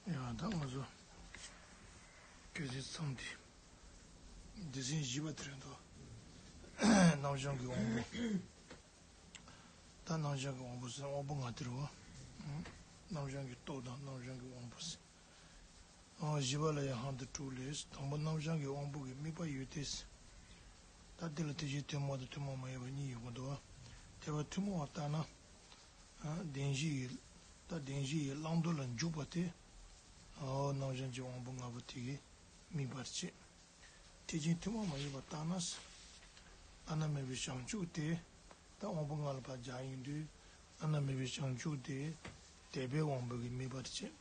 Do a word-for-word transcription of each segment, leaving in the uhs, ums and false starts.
ཡང་ད་ང་ཚོ་སྐད་ཆ་མཚམས་འདི་སྡེ་ཚན་བཞི་པ་དེ་རེད་འདུག་རྣམ་བྱང་གི་དབང་པོ། ད་རྣམ་བྱང་གི་དབང་པོ་ཟེར་དབང་པོ་ལྔ་དེ་རེད་བ། རྣམ་བྱང་གི་སྟོབས་དང་རྣམ་བྱང་གི་དབང་པོ་ཟེར། ཨ། བཞི་པ་ལ་ཡང་ལྷག་འདུ་དྲུག་ལས། དང་པོ་རྣམ་བྱང་གི་དབང་པོ་གི་དམིགས་པ་ཡོད་དེ། ད་དེ་ལ་ཐེག་ཆེན་ཐུན་མོང་དང་ཐུན་མོང་མ་ཡིན་པ་གཉིས་ཡོད་དགོས་འདུག་བ། ཐེག་པ་ཐུན་མོང་བ་ལྟར་ན། ཨ། བདེན་བཞི་ཡི། ད་བདེན་བཞི་ཡི་བླང་དོར་ལ་འཇུག་པ་སྟེ། ཨོ། རྣམ་བྱང་གི་དབང་པོ་ལྔ་པོ་དེ་གི་དམིགས་པར་བྱེད། ཐེག་ཆེན་ཐུན་མོང་མ་ཡིན་པ་ལྟར་ན། བླ་ན་མེད་པའི་བྱང་ཆུབ་སྟེ། ད་དབང་པོ་ལྔ་ལ་ཕར་སྦྱར་ཡོང་དུས། བླ་ན་མེད་པའི་བྱང་ཆུབ་སྟེ། དད་པའི་དབང་པོ་གི་དམིགས་པར་བྱེད།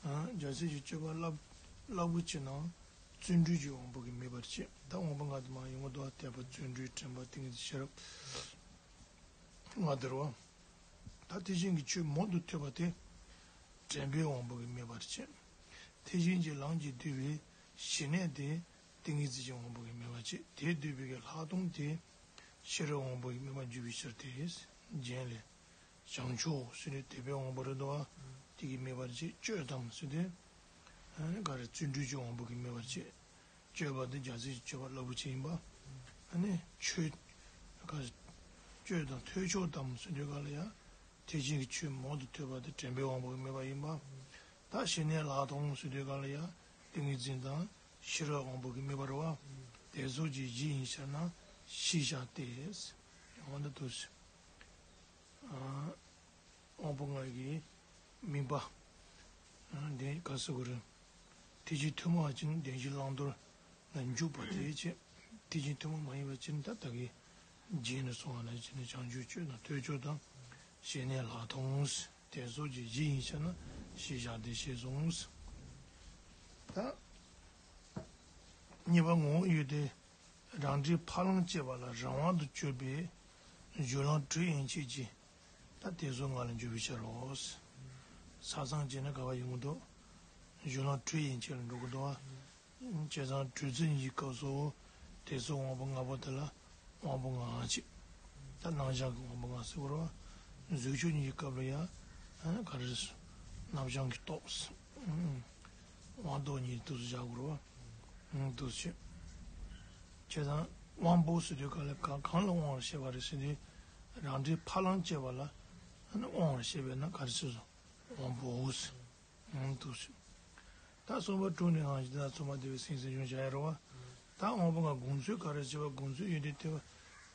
ཨ། རྒྱལ་སྲས་ཀྱི་སྤྱོད་པ་རླབས་རླབས་པོ་ཆེ་རྣམས་བརྩོན་འགྲུས་ཀྱི་དབང་པོ་གི་དམིགས་པར་བྱེད། ད་དབང་པོ་ལྔ་དེ་མར་ཡོང་གི་འདུག་དད་པ། བརྩོན་འགྲུས། དྲན་པ། ཏིང་ངེ་འཛིན། ཤེས་རབ། ལྔ་དེ་རེད་བ། ད་དེ་བཞིན་གྱི་ཆོས་མང་དུ་ཐོས་པ་དེ་དྲན་པའི་དབང་པོ་གི་དམིགས་པར་བྱེད། དེ་བཞིན་གྱི་ལམ་གྱིས་བསྡུས་པའི་ཞི་གནས་དེ་ཏིང་ངེ་འཛིན་གྱི་དབང་པོ་གི་དམིགས་པར་བྱེད། དེས་བསྡུས་པའི་གི་ལྷག་མཐོང་དེ་ཤེས་རབ་དབང་པོ་གི་དམིགས་པར་འགྱུར་བའི་ཕྱིར་ཏེ། རྒྱན་ལས། བྱང་ཆུབ་ཟེར་དུས་དད་པའི་དབང་པོ་རེད་འདུག་བ། དེ་གི་དམིགས་པར་བྱེད། སྤྱོད་དམ་ཟེར་དུས། ཨ་ནི་ག་རེ། བརྩོན་འགྲུས་ཀྱི་དབང་པོ་གི་དམིགས་པར་བྱེད། སྤྱོད་པ་འདི་རྒྱལ་སྲས་ཀྱི་སྤྱོད་པ་རླབས་པོ་ཆེ་ཡིན་པ། ཨ་ནི་ཆོས་ག་རེ། སྤྱོད་དང་ཐོས་ཆོག་དམ་ཟེར་དུས་ག་ལ་ཡ། དེ་བཞིན་གྱི་ཆོས་མང་དུ་ཐོས་པ་དེ་དྲན་པའི་དབང་པོ་གི་དམིགས་པ་ཡིན་པ། ད་ཞི་གནས་ལྷག་མཐོང་ཟེར་དུས་ག་ལ་ཡ། ཏིང་ངེ་འཛིན་དང་ཤེས་རབ་དབང་པོ་གི་དམིགས་པ་རེད་བ། དེ་སོགས་ཀྱི་གཞི་ཡིན་ཕྱིར་ན་ཞེས་བྱ་སྟེ། ཡང་འདི་ལྟར། ཨ། དབང་པོ་ལྔ་གི་དམིགས་པ། ཨ། དེ་ག་ཟེར་དགོས་རེད། ཐེག་ཆེན་ཐུན་མོང་བ་ཅན་བདེན་བཞིའི་བླང་དོར་ལ་འཇུག་པ་དེ་བྱེད། ཐེག་ཆེན་ཐུན་མོང་མ་ཡིན་པ་ཅན་ད་ལྟ་གི་རྗེས་ནས་གསུངས་པ་ནང་བཞིན་བྱང་ཆུབ་སྤྱོད་དང་ཐོས་ཆོག་དང་། ཞི་གནས་ལྷག་མཐོང་། དེ་སོགས་ཀྱི་གཞི་ཡིན་ཕྱིར་ན་ཞེས་བྱ་སྟེ་ཞེས་གསུངས། ད་གཉིས་པ་ངོ་བོ་ཡོད་དེ། རང་འབྲས་ཕ་ལང་གཅེས་པ་ལ་རང་དབང་དུ་གྱུར་པའི་སྦྱོར་ལམ་དྲུག་ཡན་ཆད་ཀྱི། ད་དེ་ཚོ་ལྔ་ལ་འཇུག་པའི་ཕྱིར་རོ། ས་མཚམས་བཅད་ན་ག་པར་ཡོང་གི་འདུག་སྦྱོར་ལམ་དྲུག་ཡན་ཆད་ལ་འགྲོ་གི་འདུག་བ། བྱས་ཙང་དྲུག་ཚན་གྱི་སྐབས་སུ་དེ་ཚོ་དབང་པོ་ལྔ་པོ་དེ་ལ་དབང་པོ་ལྔ་ཅིག་ད་རྣམ་བྱང་གི་དབང་པོ་ལྔ་ཟེར་བ་རེད་བ། གཟུགས་ཆོས་གཉིས་ཀྱི་སྐབས་ལ་ཡང་ག་རེ་ཟེར། རྣམ་བྱང་གི་སྟོབས། དབང་སྟོབས་གཉིས་འདུག་སེ་བཞག་དགོས་རེད་བ། འདུག་སེ། བྱས་ཙང་དབང་པོ་ཟེར་དུས་ག་ལ་ག་གང་ལ་དབང་བར་བཤད་པ་རེད་ཟེར་དུས། རང་འབྲས་ཕ་ལང་གཅེས་པ་ལ་དབང་བར་བཤད་པས་ན་ག་རེ་ཟེར་སོང་། དབང་པོའོ་ཟེར། འདུག་སེ། ད་གསུམ་པ་དྲུག་ནས་འང་ཞིག་ད་གསུམ་པ་དེ་བས་སེམས་སེམས་བྱུང་བྱ་ཡ་རེད་བ། ད་དབང་པོ་ལྔ་སྒོམ་ཚུལ་ག་རེ་བྱེད་པ། སྒོམ་ཚུལ་ཡོད་དེ་ཐེག་པ་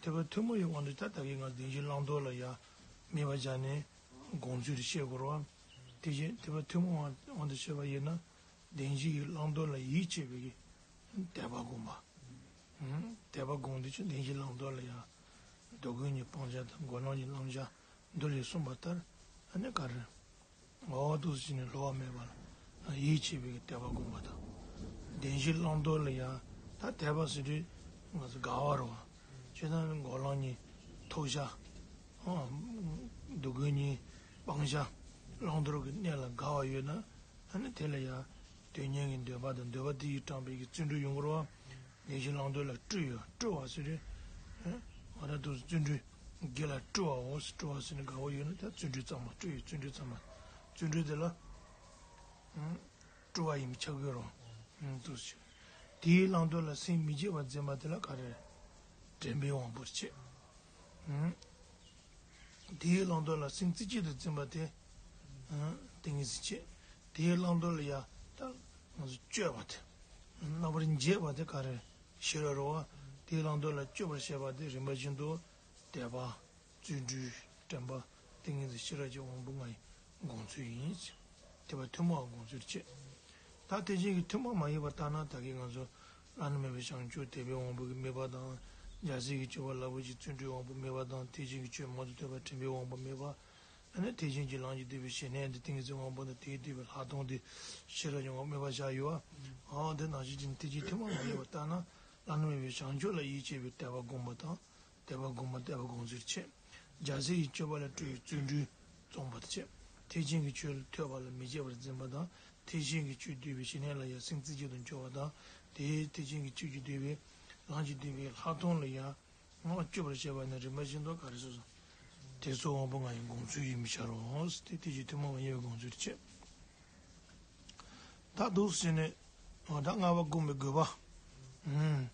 ཐེག་པ་ཐུན་མོང་བའི་དབང་དུ་ད་ལྟ་གི་ང་བདེན་བཞིའི་བླང་དོར་ལ་ཡ་དམིགས་པ་བྱས་ནས་སྒོམ་ཚུལ་དེ་བཤད་དགོས་རེད་བ། དེ་བཞིན་ཐེག་པ་ཐུན་མོང་དབང་དུ་བྱས་པ་ཡིན་ན་བདེན་བཞི་ཡི་བླང་དོར་ལ་ཡིད་ཆེས་པའི་གི་དད་པ་སྒོམ་པ། དད་པ་སྒོམ་དུས་ཀྱི་བདེན་བཞིའི་བླང་དོར་ལ་ཡ་སྡུག་ཀུན་གཉིས་སྤང་བྱ་དང་འགོག་ལམ་གྱི་བླང་བྱ་འདི་ལས་གསུངས་པ་ལྟར་ཨ་ནི་ག་རེ། འོ་འདུག་སེ་བྱས་ནས་སླུ་བ་མེད་པ་ལ་ཡིད་ཆེས་པའི་དད་པ་སྒོམ་པ་དང་། བདེན་བཞིའི་བླང་དོར་ལ་ཡང་ད་དད་པ་ཟེར་དུས་ང་ཚོ་དགའ་བ་རེད་བ། བྱས་ཙང་འགོག་ལམ་གཉིས་ཐོབ་བྱ། སྡུག་ཀུན་གཉིས་སྤང་བྱ། བླང་དོར་གྱི་གནས་ལ་དགའ་བ་ཡོད་ན་ཨ་ནི་དེ་ལ་ཡང་དོན་གཉེར་གྱི་འདོད་པ་དང་འདོད་པ་དེ་ཡིས་དྲངས་པའི་གི་བརྩོན་འགྲུས་ཡོང་གི་རེད་བ། བདེན་བཞིའི་བླང་དོར་ལ་སྤྲོ་ཡོད། སྤྲོ་བ་ཟེར་དུས། འོ་ན་འདུག་སེ་བརྩོན་འགྲུས་དགེ་ལ་སྤྲོ་བའོ། སྤྲོ་བ་ཟེར་ནས་དགའ་བོ་ཡོད་ན་ད་བརྩོན་འགྲུས་གཙང་མ་སྤྲོ་ཡོད། བརྩོན་འགྲུས་གཙང་མ། བརྩོན་འགྲུས་དེ་ལ་སྤྲོ་བ་ཡིན་པས་ཁྱབ་ཀྱི་རེད། འདུག་སེ། དེའི་བླང་དོར་ལ་སེམས་མི་བརྗེད་པར་འཛིན་པ་དེ་ལ་ག་རེ། དྲན་པའི་དབང་པོར་བྱེད། དེའི་བླང་དོར་ལ་སེམས་རྩེ་གཅིག་ཏུ་འཛིན་པ་དེ། ཏིང་ངེ་འཛིན་བྱེད། དེའི་བླང་དོར་ལ་ཡ་ད་ང་ཚོ་སྤྱོད་པ་དེ། རྣམ་པར་འབྱེད་པ་དེ་ག་རེ། ཤེས་རབ་རེད་བ། དེའི་བླང་དོར་ལ་སྤྱོད་པར་བྱེད་པ་དེ་རིམ་པ་བཞིན་དུ་དད་པ། བརྩོན་འགྲུས། དྲན་པ། ཏིང་ངེ་འཛིན། ཤེས་རབ་ཀྱི་དབང་པོ་ལྔ་ཡི་སྒོམ་ཚུལ་ཡིན། ཐེག་པ་ཐུན་མོང་བ་སྒོམ་ཚུལ་བྱེད། ད་ཐེག་ཆེན་གྱི་ཐུན་མོང་མ་ཡིན་པ་ལྟར་ན་ད་གིན་ང་ཚོ་བླ་ན་མེད་པའི་བྱང་ཆུབ་དད་པའི་དབང་པོ་གི་དམིགས་པ་དང་། རྒྱལ་སྲས་ཀྱི་སྤྱོད་པ་རླབས་པོ་ཆེའི་བརྩོན་འགྲུས་དབང་པོ་དམིགས་པ་དང་། ཐེག་ཆེན་གྱི་ཆོས་མང་དུ་ཐོས་པ་དྲན་པའི་དབང་པོ་དམིགས་པ། ཨ་ནི་ཐེག་ཆེན་གྱི་ལམ་གྱིས་བསྡུས་པའི་ཞི་གནས་དེ་ཏིང་ངེ་འཛིན་དབང་པོ་དང་། དེས་བསྡུས་པའི་ལྷག་མཐོང་དེ་ཤེས་རབ་ཀྱི་དབང་པོ་དམིགས་པར་བྱ་ཡོད། འོ་དེ་ནང་བཞིན་གྱི་ཐེག་ཆེན་ཐུན་མོང་མ་ཡིན་པ་ལྟར་ན་བླ་ན་མེད་པའི་བྱང་ཆུབ་ལ་ཡིད་ཆེས་པའི་དད་པ་སྒོམ་པ་དང་། དད་པ་སྒོམ་པ་དད་པ་སྒོམ་ཚུལ་བྱེད། རྒྱལ་སྲས་ཀྱི་སྤྱོད་པ་ལ་སྤྲོ་བའི་བརྩོན་འགྲུས་རྩོམ་པར་བྱེད། ཐེག་ཆེན་གྱི་ཆོས་ལ་ཐོས་པ་ལ་མི་བརྗེད་པར་འཛིན་པ་དང་། ཐེག་ཆེན་གྱི་ཆོས་བསྡུས་པའི་ཞི་གནས་ལ་ཡང་སེམས་རྩེ་གཅིག་ཏུ་འཇོག་པ་དང་། དེའི་ཐེག་ཆེན་གྱི་ཆོས་ཀྱིས་བསྡུས་པའི་ལམ་གྱིས་བསྡུས་པའི་ལྷག་མཐོང་ལ་ཡང་སྤྱོད་པར་བྱེད་པ་ནི་རིམ་པ་བཞིན་དུ་ག་རེ་ཟེར་སོང་། དེ་ཚོ་དབང་པོ་ལྔ་ཡི་སྒོམ་ཚུལ་ཡིན་པར་བྱ་རོགས། དེ་ཐེག་ཆེན་ཐུན་མོང་མ་ཡིན་པའི་སྒོམ་ཚུལ་བྱེད། ད་འདུག་ཟེར་ནས་ད་ལྔ་པ་སྒོམ་པའི་དགོས་པ།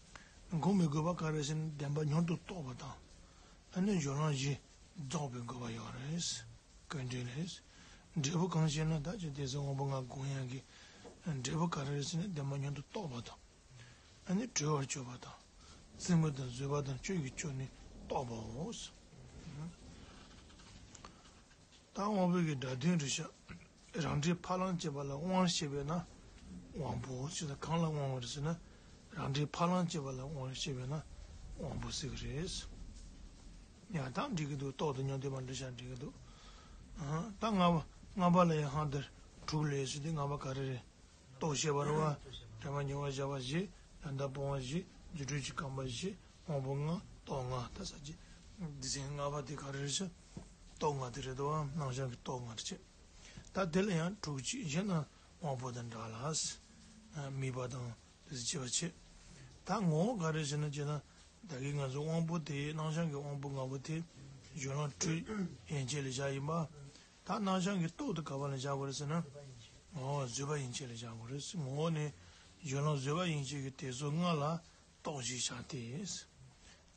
ཨུམ། སྒོམ་པའི་དགོས་པ་ག་རེ་ཟེར་ན་བདེན་པ་མྱུར་དུ་རྟོགས་པ་དང་། ཨ་ནི་སྦྱོར་ལམ་བཞི་རྫོགས་པའི་དགོས་པ་ཡོད་རེད། ཀུན་འདུས་ལས། འབྲས་བུ་གང་ཞེ་ན་ད་ཅི་དེ་ཚེ་དབང་པོ་ལྔ་སྒོམ་ཡག་གི་འབྲས་བུ་ག་རེ་ཟེར་ན་བདེན་པ་མྱུར་དུ་རྟོགས་པ་དང་། ཨ་ནི་གྲོལ་བར་གྱུར་པ་དང་། རྩེ་མོ་དང་བཟོད་པ་དང་ཆོས་ཀྱི་སྐྱོན་ནི་རྟོགས་པའོ། ད་དབང་པོའི་གི་སྒྲ་དོན་རེད་ཤག་རང་འབྲས་ཕ་ལམ་བྱེད་པ་ལ་དབང་བྱེད་པས་ན་དབང་པོ་ཞེས་དང་གང་ལ་དབང་བ་རེད་ཟེར་ན། རང་འབྲས་ཕ་ལམ་བྱེད་པ་ལ་དབང་བྱེད་པས་ན་དབང་པོ་ཟེར་གི་རེད། ཡང་དག་འགྲིག་གི་འདུག་རྟོགས་དང་མྱང་འདས་མ་འགྲིག་ཤག་འགྲིག་གི་འདུག་ཨ་ད་ལྔ་པ་ལྔ་པ་ལ་ཡང་ཧང་དེར་དྲུག་ལས་ཟེར་དུས་ལྔ་པ་ག་རེ་རེད། རྟོག་ཤེས་པ་རེད་བ། དྲན་པ་ཉེ་བར་བཞག་པ་བཞི། ཡང་དག་སྤོང་བ་བཞི། རྫུ་འཕྲུལ་གྱི་རྐང་པ་བཞི། དབང་པོ་ལྔ། རྟོག་ལྔ་ད་ས་ཀྱི། སྡེ་ཚན་ལྔ་པ་དེ་ག་རེ་རེད་ཟེར། རྟོག་ལྔ་དེ་རེད་དོ། རྣམ་གཞག་གི་རྟོག་ལྔ་རེད་ཅེས། ད་དེ་ལ་ཡང་དྲུག་ཅུ་བཞི་ན་དབང་པོ་དང་འདྲ་ལ། དམིགས་པ་དང་དེ་ཚོ་བྱེད་པ་བྱེད། ད་ངོ་བོ་ག་རེ་ཟེར་ན་བྱས་ན། ད་གིན་ང་ཚོ་དབང་པོ་དེ་རྣམ་གཞག་གི་དབང་པོ་ལྔ་པོ་དེ་སྦྱོར་ལམ་དྲུག་ཡན་ཆད་ལ་བཞག་ཡིན་པ། ད་རྣམ་གཞག་གི་རྟོག་དེ་ག་པ་ལ་བཞག་དགོས་རེད་ཟེར་ན། ངོ་བོ་བཟོད་པ་ཡན་ཆད་ལ་བཞག་དགོས་རེད། ངོ་བོ་ནི་སྦྱོར་ལམ་བཟོད་པ་ཡན་ཆད་ཀྱི་དེ་ཚོ་ལྔ་ལ་རྟོག་ཅེས་བྱ་སྟེ།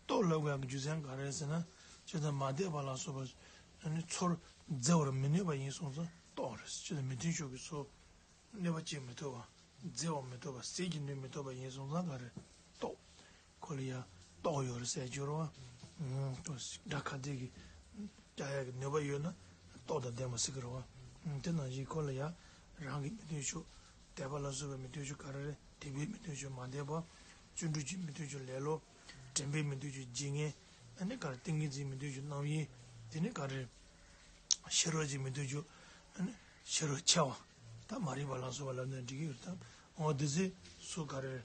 རྟོག་ལབ་དགོས་ཡག་གི་རྒྱུ་མཚན་ག་རེ་རེད་ཟེར་ན། ཇི་ལྟར་མ་དད་པ་ལ་སོགས་པ་ནི་ཚུར་བརྫི་བར་མི་ནུས་པ་ཡིན་སོང་ཙང་རྟོག་རེད། ཇི་ལྟར་མི་མཐུན་ཕྱོགས་ཀྱི་ཚུར་གནོད་པ་བྱེད་མི་ཐུབ་པ། བརྫི་བ་མི་ཐུབ་པ། ཟིལ་གྱིས་གནོན་མི་ཐུབ་པ་ཡིན་སོང་ཙང་ག་རེ། རྟོག་ཁོ་ལ་ཡང་རྟོག་ཡོད་རེད་ཟེར་རྒྱུ་རེད་བ། སྒྲ་ཁ་བདེ་གི་རྒྱག་ཡག་གི་ནུས་པ་ཡོད་ན་རྟོག་དང་ལྡན་པ་ཟེར་གི་རེད་བ། དེ་ནང་བཞིན་ཁོ་ལ་ཡང་རང་གི་མི་མཐུན་ཕྱོགས། དད་པ་ལ་སོགས་པའི་མི་མཐུན་ཕྱོགས་ག་རེ་རེད། དད་པའི་མི་མཐུན་ཕྱོགས་མ་དད་པ། བརྩོན་འགྲུས་ཀྱི་མི་མཐུན་ཕྱོགས་ལེ་ལོ། དྲན་པའི་མི་མཐུན་ཕྱོགས་ལྗིད་ངན། ཨ་ནི་ག་རེ། ཏིང་ངེ་འཛིན་མི་མཐུན་ཕྱོགས་རྣམ་གཡེང་། དེ་ནི་ག་རེ། ཤེས་རབ་ཀྱི་མི་མཐུན་ཕྱོགས། ཨ་ནི་ཤེས་རབ་འཆལ་བ། ད་མ་རིག་པ་ལ་སོགས་པ་ལབ་ན་འགྲིག་གི་ཡོད་དམ། འོ་དེ་ཚོ་ག་རེ།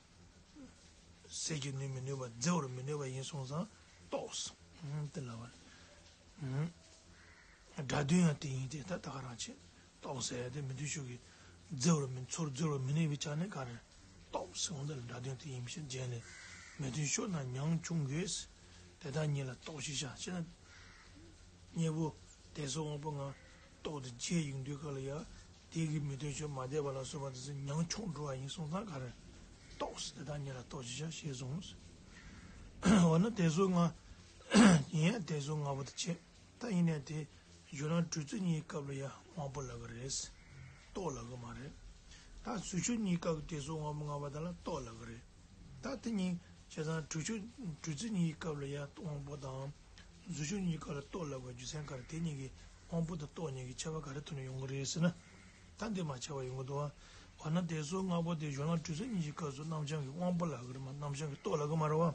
ཟིལ་གྱིས་གནོན་མི་ནུས་པ། བརྫི་བར་མི་ནུས་པ་ཡིན་སོང་ཙང་རྟོག་ཟེར། དེ་ལབ་པ་རེད། སྒྲ་དོན་ཡང་དེ་ཡིན་ཏེ། ད་ད་ག་རང་བྱེད། རྟོག་ཟེར་ཡ་དེ་མི་མཐུན་ཕྱོགས་ཀྱི་བརྫི་བར་མི། ཚུར་བརྫི་བར་མི་ནུས་པའི་ཆ་ནས་ག་རེ། རྟོག་ཟེར་འོང་དེ་ལ་སྒྲ་དོན་དེ་ཡིན་ཕྱིར་རྗེས་ནས། མི་མཐུན་ཕྱོགས་ན་ཉམ་ཆུང་དགོས། དེ་དག་ཉིད་ལ་རྟོག་ཅེས་བྱ། ཅེ་ན། གཉེན་པོ་དད་སོགས་དབང་པོ་ལྔ་རྟོག་ཏུ་བྱེད་ཡོང་དུས་སྐབས་ལ་ཡང་། དེ་གི་མི་མཐུན་ཕྱོགས་མ་དད་པ་ལ་སོགས་པ་དེ་ཚོ་ཉམ་ཆུང་འགྲོ་བ་ཡིན་སོང་ཙང་ག་རེ། རྟོག་ཟེར། དེ་དག་ཉིད་ལ་རྟོག་ཅེས་བྱ་ཞེས་གསུངས། འོ་ན་དད་སོགས་ལྔ། ཡིན་ཡང་དད་སོགས་ལྔ་པོ་དེ་བྱེད། ད་ཡིན་ནའི་དེ་སྦྱོར་ལམ་དྲུག་ཚུལ་གཉིས་སྐབས་ལ་ཡང་དབང་པོ་ལབ་ཀྱི་རེད། རྟོག་ལབ་ཀྱི་མ་རེད། ད་རྫུ་འཕྲུལ་གཉིས་སྐབས་ཀྱི་དད་སོགས་དབང་པོ་ལྔ་པོ་དེ་ལ་རྟོག་ལབ་ཀྱི་རེད། ད་དེ་གཉིས་བྱས་ཙང་དྲུག་ཚུལ་དྲུག་ཚུལ་གཉིས་སྐབས་ལ་ཡང་དབང་པོ་དང་། རྫུ་འཕྲུལ་གཉིས་སྐབས་ལ་རྟོག་ལབ་པའི་རྒྱུ་མཚན་ག་རེ། དེ་གཉིས་ཀྱི་དབང་པོ་དང་རྟོག་གཉིས་ཀྱི་ཁྱད་པར་ག་རེ་ཐོག་ནས་ཡོང་གི་རེད་ཟེར་ན། ད་འདི་མ་ཁྱབ་པ་ཡོང་གི་འདུག་བ། འོ་ན་དད་སོགས་ལྔ་པོ་དེ་སྦྱོར་ལམ་དྲུག་ཚུལ་གཉིས་ཀྱི་སྐབས་སུ་རྣམ་བྱང་གི་དབང་པོ་ལབ་ཀྱི་རེད་མ། རྣམ་བྱང་གི་རྟོག་ལབ་ཀྱི་མ་རེད་བ།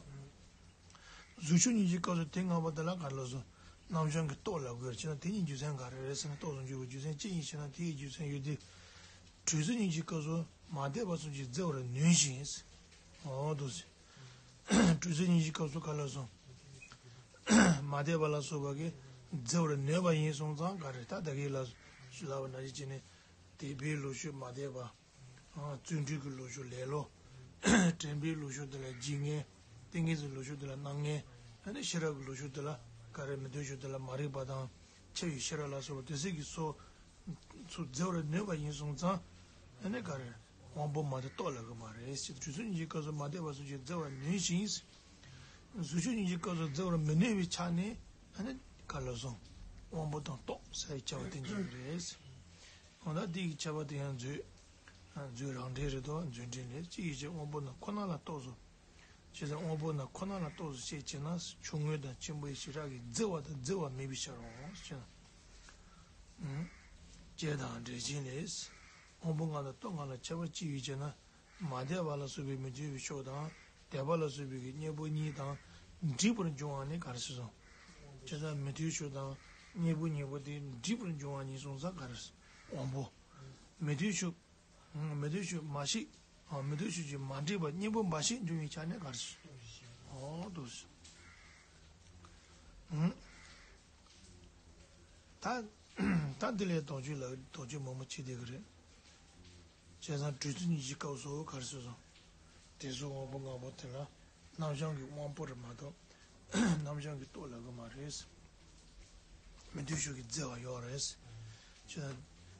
རྫུ་འཕྲུལ་གཉིས་ཀྱི་སྐབས་སུ་དེ་ལྔ་པོ་དེ་ལ་ག་རེ་ལབ་སོང་། རྣམ་བྱང་གི་རྟོག་ལབ་དགོས་རེད། ཅེ་ན་དེ་གཉིས་རྒྱུ་མཚན་ག་རེ་རེད་ཟེར་ན། རྟོག་ཏུ་འཇུག་པའི་རྒྱུ་མཚན་ཅི་ཡིན་ཞེ་ན། དེའི་རྒྱུ་མཚན་ཡོད་དེ། དྲུག་ཚུལ་གཉིས་ཀྱི་སྐབས་སུ་མ་དད་པ་སོགས་ཀྱིས་བརྫི་བར་ནུས་ཤིང་། འོ་འདུག་ཟེར། དྲུག་ཚུལ་གཉིས་ཀྱི་སྐབས་སུ་ག་ལབ་སོང་། མ་དད་པ་ལ་སོགས་པ་གིས་བརྫི་བར་ནུས་པ་ཡིན་སོང་ཙང་ག་རེ། ད་ད་གིན་ལབ་ལབ་པ་ནང་བཞིན་བྱས་ནས། དད་པའི་ལོག་ཕྱོགས་མ་དད་པ། བརྩོན་འགྲུས་ཀྱི་ལོག་ཕྱོགས་ལེ་ལོ། དྲན་པའི་ལོག་ཕྱོགས་དེ་ལ་ལྗིད་ངན། ཏིང་ངེ་འཛིན་ལོག་ཕྱོགས་དེ་ལ་རྣམ་ངན། ཨ་ནི་ཤེས་རབ་ཀྱི་ལོག་ཕྱོགས་དེ་ལ་ག་རེ། མི་མཐུན་ཕྱོགས་དེ་ལ་མ་རིག་པ་དང་ཆགས་པའི་ཤེས་རབ་ལ་སོགས་པ་དེ་ཚོ་གིས་སོ་སོ་བརྫི་བར་ནུས་པ་ཡིན་སོང་ཙང་། ཨ་ནི་ག་རེ། དབང་པོ་མ་དད་རྟོག་ལབ་ཀྱི་མ་རེད་ཟེར། དྲུག་ཚུལ་གཉིས་ཀྱི་སྐབས་སུ་མ་དད་པ་སོགས་ཀྱིས་བརྫི་བར་ནུས་ཤིང་། རྫུ་འཕྲུལ་གཉིས་ཀྱི་སྐབས་སུ་བརྫི་བར་མི་ནུས་པའི་ཆ་ནས། ཨ་ནི་ག་ལབ་སོང་། དབང་པོ་དང་རྟོག་ཟེར་བའི་ཁྱད་པར་དེ་འབྱུང་གི་རེད། འོ་ན་དེ་གི་ཁྱད་པར་དེ་ཡང་མཛོད། མཛོད་རང་འགྲེལ་རེད་དོ། མཛོད་འགྲེལ་ལས། ཅི་ཡི་ཕྱིར་དབང་པོ་རྣམས་ཁོ་ན་ལ་རྟོགས་སོ། ཅི་ལྟར་དབང་པོ་རྣམས་ཁོ་ན་ལ་རྟོགས་སོ་ཞེས་བྱས་ན། ཆུང་ངུ་དང་ཆེན་པོའི་ཞེ་དྲག་གིས་བརྫི་བ་དང་བརྫི་བ་མེད་པའི་ཕྱིར་རོ། ཞེ་ན། ཨུམ། ཅེས་དང་འགྲེལ་ཆེན་ལས། དབང་པོ་ལྔ་དང་རྟོག་ལྔ་ལ་ཁྱད་པར་ཅི་ཡོད་ཅེ་ན། མ་དད་པ་ལ་སོགས་པའི་མི་མཐུན་པའི་ཕྱོགས་དང་། དད་པ་ལ་སོགས་པའི་གི་གཉེན་པོ་གཉིས་དང་འགྲིག་པར་འབྱུང་བ་ནི་ག་རེ་ཟེར་སོང་། བྱས་ཙང་མི་མཐུན་ཕྱོགས་དང་གཉེན་པོ་གཉིས་པོ་དེ་འགྲིག་པར་འབྱུང་བ་ཡིན་སོང་ཙང་ག་རེ་ཟེར། དབང་པོ། མི་མཐུན་ཕྱོགས། མི་མཐུན་ཕྱོགས་མ་ཞིག་མི་མཐུན་ཕྱོགས་ཀྱི་མ་འགྲིག་པ་གཉེན་པོ་འབའ་ཞིག་འབྱུང་བའི་ཆ་ནས་ག་རེ་ཟེར། འོ་འདུག་ཟེར། ད་ད་འདི་ལས་དོགས་གཅོད་ལ་དོགས་གཅོད་མང་པོ་བྱེད་བསྡད་ཀྱི་རེད། བྱས་ཙང་དྲུག་ཚུལ་གཉིས་ཀྱི་སྐབས་སུ་ག་རེ་ཟེར་སོང་། དེ་ཚོ་དབང་པོ་ལྔ་པོ་དེ་ལ་རྣམ་བྱང་གི་དབང་པོ་རེད་མ་གཏོགས། རྣམ་བྱང་གི་རྟོག་ལབ་ཀྱི་མ་རེད། མི་མཐུན་ཕྱོགས་ཀྱི་བརྫི་བ་ཡོད་རེད། བྱས་ཙང་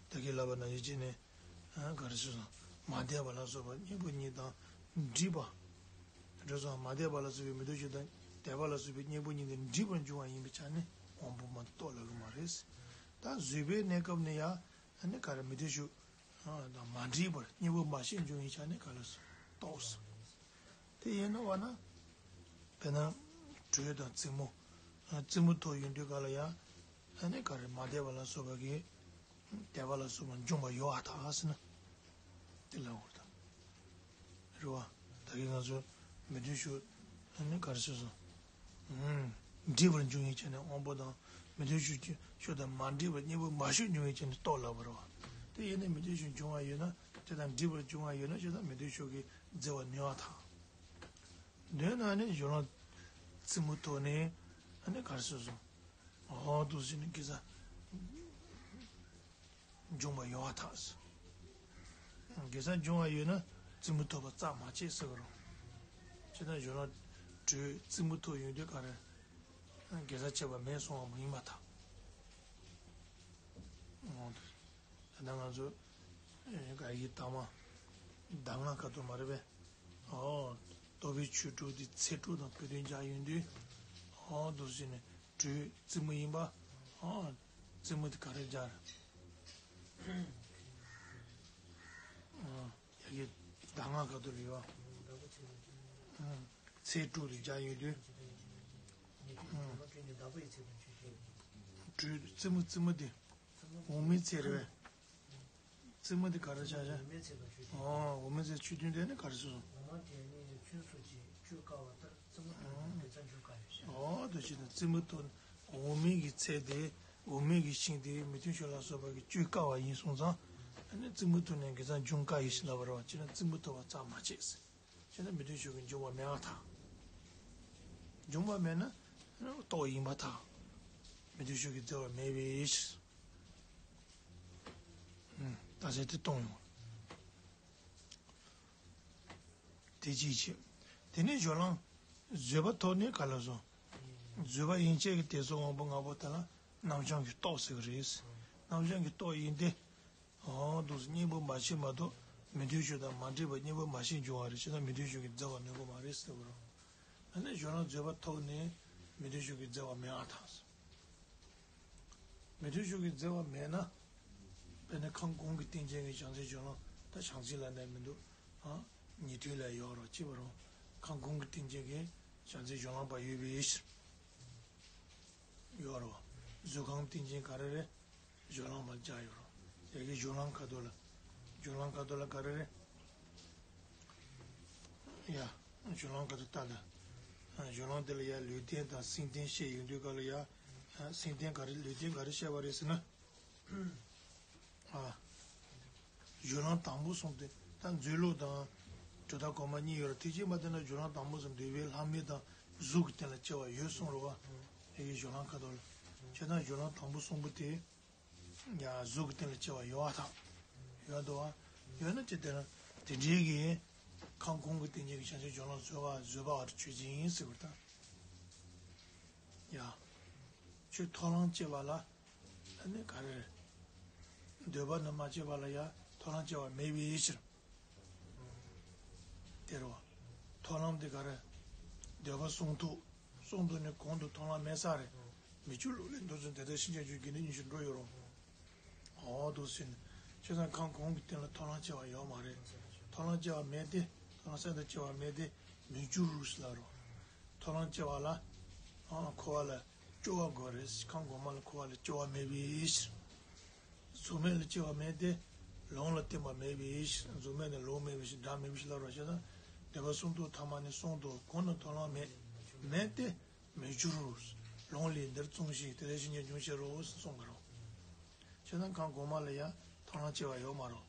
ད་གིན་ལབ་པ་ནང་བཞིན་བྱས་ནས། ག་རེ་ཟེར་སོང་། མ་དད་པ་ལ་སོགས་པ་གཉེན་པོ་གཉིས་དང་འདྲིས་པ། འགྲོ་སོང་མ་དད་པ་ལ་སོགས་པའི་མི་ལྟོས་ཕྱོགས་དང་དད་པ་ལ་སོགས་པའི་གཉེན་པོ་གཉིས་དང་འདྲིས་པར་འབྱུང་བ་ཡིན་པའི་ཆ་ནས་དབང་པོ་མ་གཏོགས་ལབ་ཀྱི་མ་རེད། ད་བཟོད་པའི་གནས་སྐབས་ནས་ཡང་ཨ་ནི་ག་རེ་མི་ལྟོས་ཕྱོགས་དང་མ་འདྲིས་པར་གཉེན་པོ་མ་ཤེས་འབྱུང་བའི་ཆ་ནས་ག་ལ་སོགས་རྟོགས། དེ་ཡིན་ནོ་བ་ན། དཔེར་ན། དྲོད་དང་རྩེད་མོ། རྩེད་མོ་ཐོག་ཡོང་དུས་ག་ལ་ཡང་། ཨ་ནི་ག་རེ་མ་དད་པ་ལ་སོགས་པ་གི། དད་པ་ལ་སོགས་པ་འབྱུང་བ་ཡོད་ཨ་ཐག་ཟེར་ན། དེ་ལ་འོར་དང་། རེད་བ། ད་གིན་ང་ཚོ་མི་ལྟོས་ཕྱོགས། ཨ་ནི་ག་རེ་ཟེར་སོང་། འདྲིས་པར་འབྱུང་བའི་ཆ་ནས་དབང་པོ་དང་མི་ལྟོས་ཕྱོགས་ཀྱི་ཕྱོགས་དང་མ་འདྲིས་པར་གཉེན་པོ་མ་ཤེས་འབྱུང་བའི་ཆ་ནས་རྟོགས་ལབ་པ་རེད་བ། དེ་ཡིན་ན་མི་ལྟོས་ཕྱོགས་འབྱུང་བ་ཡོད་ན་དེ་དང་འདྲིས་པར་འབྱུང་བ་ཡོད་ན་ཞེ་ད་མི་ལྟོས་ཕྱོགས་ཀྱི་རྫས་པ་ནུས་པ་དང་། འདོད་ན་ནི་གཞུང་ལ་རྩེད་མོ་ཐོག་ནས་ཨ་ནི་གར་སོ་སོ། ཨོ་འདུག་ཟེར་ནས་དགེ་རྩ་འབྱུང་བ་ཡོང་བ་ཐག་ཟེར། དགེ་རྩ་འབྱུང་བ་ཡོད་ན་རྩེད་མོ་ཐོག་པ་རྩ་མ་ཆད་ཟེར་བ་རུང་། ཅི་ན་གཞུང་ལ་དྲོད་རྩེད་མོ་ཐོག་ཡོང་དུས་ག་རེ། དགེ་རྩ་ཆད་པ་མེད་སོང་བ་མ་ཡིན་པ་ཐག་ཨོ་འདུག་ད་ལྟ་ང་ཚོ་ཨེ་ག་ཡི་དྭགས་མ་གདམས་ངག་ཁ་ཐོར་མ་རེད་པས། ཨོ། རྟོགས་པའི་ཆོས་དྲུག་དེ་ཚེ་དྲུག་དང་བོད་དོན་སྦྱར་ཡོང་དུས། ཨོ་འདུག་ཟེར་ནས་དྲོད་རྩེད་མོ་ཡིན་པ། ཨོ། རྩེད་མོ་དེ་ག་རེ་སྦྱར། ཨོ། ཡ་གི་གདམས་ངག་ཁ་ཐོར་ཡོད། ཨོ། ཚེ་དྲུག་དེ་སྦྱར་ཡོང་དུས། ཨོ། དྲོད་རྩེད་མོ་རྩེད་མོ་དེ། འོག་མིན་ཚད་རེད་པས། རྩེད་མོ་དེ་ག་རེ་ཆགས་ཆགས། འོག་མིན་ཚད་ཆོས་དོན། ཨོ། འོག་མིན་ཚད་ཆོས་དོན་དེ་ནི་ག་རེ་སོ་སོ། འོག་མིན་ཚད་ཆོས་དོན་དེ་ནི་ག་རེ་སོ་སོ། འོག་མིན་ཚད་ཆོས་དོན་དེ་ནི་ག་རེ་སོ་སོ། ཨོ་དེ་བྱས་ན་རྩེད་མོ་ཐོག་འོག་མིན་གྱི་ཚད་དེ། འོག་མིན་གྱི་ཤིང་དེ་མི་མཐུན་ཕྱོགས་ལ་སོགས་པ་གི་གཅོད་དཀའ་བ་ཡིན་སོང་ཙང་། ཨ་ནི་རྩེད་མོ་ཐོག་ནས་དགེ་རྩ་འབྱུང་དཀའ་ཡིན་ཞེས་ལབ་པ་རེད་བ། ཅི་ན་རྩེད་མོ་ཐོག་པ་རྩ་མ་ཆད་ཟེར། བྱས་ན་མི་མཐུན་ཕྱོགས་ཀྱི་འབྱུང་བ་མེད་པ་ཐག་འབྱུང་བ་མེད་ན་རྟོགས་ཡིན་པ་ཐག་མི་མཐུན་ཕྱོགས་ཀྱི་རྫས་པ་མེད་པའི་ཕྱིར། ད་ཆ་དེ་གཏོང་ཡོང་། དེ་གཅིག་བྱས། དེ་ནས་སྦྱོར་ལམ་བཟོད་པ་ཐོག་ནས་ག་ལ་སོང་། བཟོད་པ་ཡན་ཆད་ཀྱི་དེ་ཚོ་དབང་པོ་ལྔ་པོ་དེ་ལ་རྣམ་བྱང་གི་རྟོགས་ཟེར་གི་རེད། རྣམ་བྱང་གི་རྟོགས་ཡིན་ཏེ། ཨོ་འདུག་སེ་གཉེན་པོ་མ་ཤེས་མ་གཏོགས་མི་མཐུན་ཕྱོགས་དང་མ་འདྲེས་པ་གཉེན་པོ་མ་ཤེས་འབྱུང་བ་རེད། བྱས་ན་མི་མཐུན་ཕྱོགས་ཀྱི་རྫས་པ་ནུས་པ་མ་རེད་ཟེར་བ་རེད། ཨ་ནི་སྦྱོར་ལམ་བཟོད་པ་ཐོག་ནས་མི་མཐུན་ཕྱོགས་ཀྱི་རྫས་པ་མེད་པ་ཐག་མི་མཐུན་ཕྱོགས་ཀྱི་རྫས་པ་མེད་ན། དཔེར་ན་ཁམས་གོང་གི་རྟེན་ཅན་གྱི་བྱང་སེམས་སྦྱོར་ལམ་ད་བྱང་སེམས་ལ་ནས་མི་འདུག་ཨ། ཉན་ཐོས་ལ་ཡོད་རོགས་ཅི་བ་རུང་། ཁམས་གོང་གི་རྟེན་ཅན་གྱི་བྱང་སེམས་སྦྱོར་ལམ་པ་ཡོད་པའི་ཕྱིར། ཡོད་རོགས། གཟུགས་ཁམས་རྟེན་ཅན་ག་རེ་རེད། སྦྱོར་ལམ་པ་བརྒྱ་ཡོད་རོགས། ཡ་གི་སྦྱོར་ལམ་ཁ་ཐོག་ལ། སྦྱོར་ལམ་ཁ་ཐོག་ལ་ག་རེ་རེད། ཡ། སྦྱོར་ལམ་ག་རེ་ལྟ་ལ། སྦྱོར་ལམ་དེ་ལ་ཡ་ལུས་རྟེན་དང་སེམས་རྟེན་བཤད་ཡོང་དུས་ག་ལ་ཡ། སེམས་རྟེན་ག་རེ་ལུས་རྟེན་ག་རེ་བཤད་པ་རེད་ཟེར་ན། ཨ། སྦྱོར་ལམ་དང་པོ་གསུམ་དེ་ད་མཛོད་ལུགས་དང་། གྲུབ་མཐའ་གོང་མ་གཉིས་ཡོད་ར། དེ་རྗེས་མ་དེ་ན་སྦྱོར་ལམ་དང་པོ་གསུམ་འདོད་པའི་ལྷག་མེད་དང་གཟུགས་ཀྱི་རྟེན་ལ་སྐྱེ་བ་ཡོད་གསུངས་རོ་བ། དེ་གའི་སྦྱོར་ལམ་ཁ་ཐོག་ལ། བྱས་ན་སྦྱོར་ལམ་དང་པོ་གསུམ་པོ་དེ། ཡང་གཟུགས་ཀྱི་རྟེན་ལ་སྐྱེ་བ་ཡོད་པ་དང་། ཡོད་དོ། ཡོད་ན་ཅི་སྟེ་ན། དེ་འདྲའི་གི། ཁམས་གོང་གི་རྟེན་ཅན་གྱི་བྱང་ཆུབ་སྦྱོར་ལམ་བཟོད་པ་བཟོད་པ་བར་ཆོས་ཅན་ཡིན་ཟེར་བ་དང་། ཡ། ཆོས་ཐོབ་ལམ་སྐྱེ་བ་ལ། ཨ་ནི་ག་རེ། འདོད་པ་ནི་མ་སྐྱེས་པ་ལ་ཡ་ཐོབ་ལམ་སྐྱེ་བ་མེད་པའི་ཕྱིར། དེ་རུ། ཐོབ་ལམ་དེ་ག་རེ། འདོད་པ་གསུང་ཐུབ། གསུང་ཐུབ་ནས་གོང་དུ་ཐོབ་ལམ་མེད་ས་རེད། མི་འཁྱུད་ལུགས་ལས་འདོད་ཚུལ་དེ་ལྟར་ཤེས་བྱ་རྒྱུ་དགེ་འདུན་གཉིས་སུ་འགྲོ་ཡོད་རུང་། འོ་འདུག་ཟེར་ནས། བྱས་ཙང་ཁམས་གོང་གི་རྟེན་ལ་ཐོབ་ལམ་སྐྱེ་བ་ཡོད་མ་རེད། ཐོབ་ལམ་སྐྱེ་བ་མེད་དེ། ཐོབ་ལམ་སེམས་དང་སྐྱེ་བ་མེད་དེ། མི་འཁྱུད་རུ་ཟེར་ལ་རུང་། ཐོབ་ལམ་སྐྱེ་བ་ལ། ཨ། འཁོར་བ་ལ་སྐྱོ་བ་དགོས་རེད། ཁམས་གོང་མ་ལ་འཁོར་བ་ལ་སྐྱོ་བ་མེད་པའི་ཕྱིར། གཟུགས་མེད་ལ་སྐྱེ་བ་མེད་དེ། ལོང་ལ་བརྟེན་པ་མེད་པའི་ཕྱིར། གཟུགས་མེད་ནས་ལོང་མེད་པའི་ཕྱིར། སྒྲ་མེད་པའི་ཕྱིར་ལ་རོ་ཞེ་ན། འདོད་པ་གསུང་ཐུབ་ཐ་མ་ནི་གསུང་ཐུབ་གོང་ན་ཐོབ་ལམ་མེད། མེད་དེ། མི་འཁྱུད་རུ། ལོང་ལས་འདིར་བཙོང་ཞིང་དེ་ལས་གཞན་གྱིས་འབྱུང་བྱེད་རོ་གསུངས་པ་རོ། བྱས་ན་ཁམས་གོང་མ་ལ་ཡང་ཐོབ་ལམ་སྐྱེ་བ་ཡོད་མ་རོ།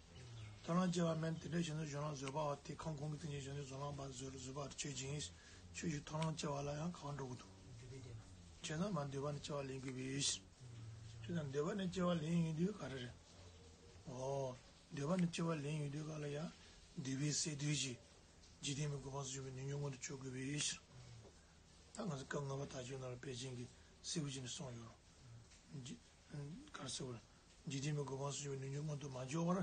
ཐོབ་ལམ་སྐྱེ་བ་མེད་དེ་འདྲ་བྱས་ན་སྦྱོར་ལམ་བཟོད་པ་བ་དེ་ཁམས་གོང་གི་རྟེན་ཅན་བྱང་ཆུབ་སྦྱོར་ལམ་པ་བཟོད་བཟོད་པ་ཆོས་ཅན། ཆོས་ཅན་ཐོབ་ལམ་སྐྱེ་བ་ལ་ཡང་ག་བ་འགྲོ་དགོས་འདུག་བྱས་ན་མ་འདོད་པ་ནི་སྐྱེ་བ་ལེན་དགོས་པའི་ཕྱིར། བྱས་ན་འདོད་པ་ནི་སྐྱེ་བ་ལེན་ཡོང་དུས་ག་རེ་རེད། འོ། འདོད་པ་ནི་སྐྱེ་བ་ལེན་ཡོང་དུས་ག་ལ་ཡང་། འདོད་པའི་སས་བསྡུས་ཀྱིས། འཇིག་རྟེན་པའི་གོ་འཕང་སུ་འབྱོར་བའི་ནུས་མྱོང་མངོན་དུ་གྱུར་དགོས་པའི་ཕྱིར། ད་ང་ཚོ་སྐབས་ལྔ་པ་དག་ཆོས་ནང་ལ་ཕལ་ཆེན་གྱིས་གསལ་པོ་བྱས་ནས་གསུངས་ཡོད་རེད། འཇིག་ག་རེ་ཟེར་བ། འཇིག་རྟེན་པའི་གོ་འཕང་སུ་འབྱོར་བའི་ནུས་མྱོང་མངོན་དུ་མ་གྱུར་བར།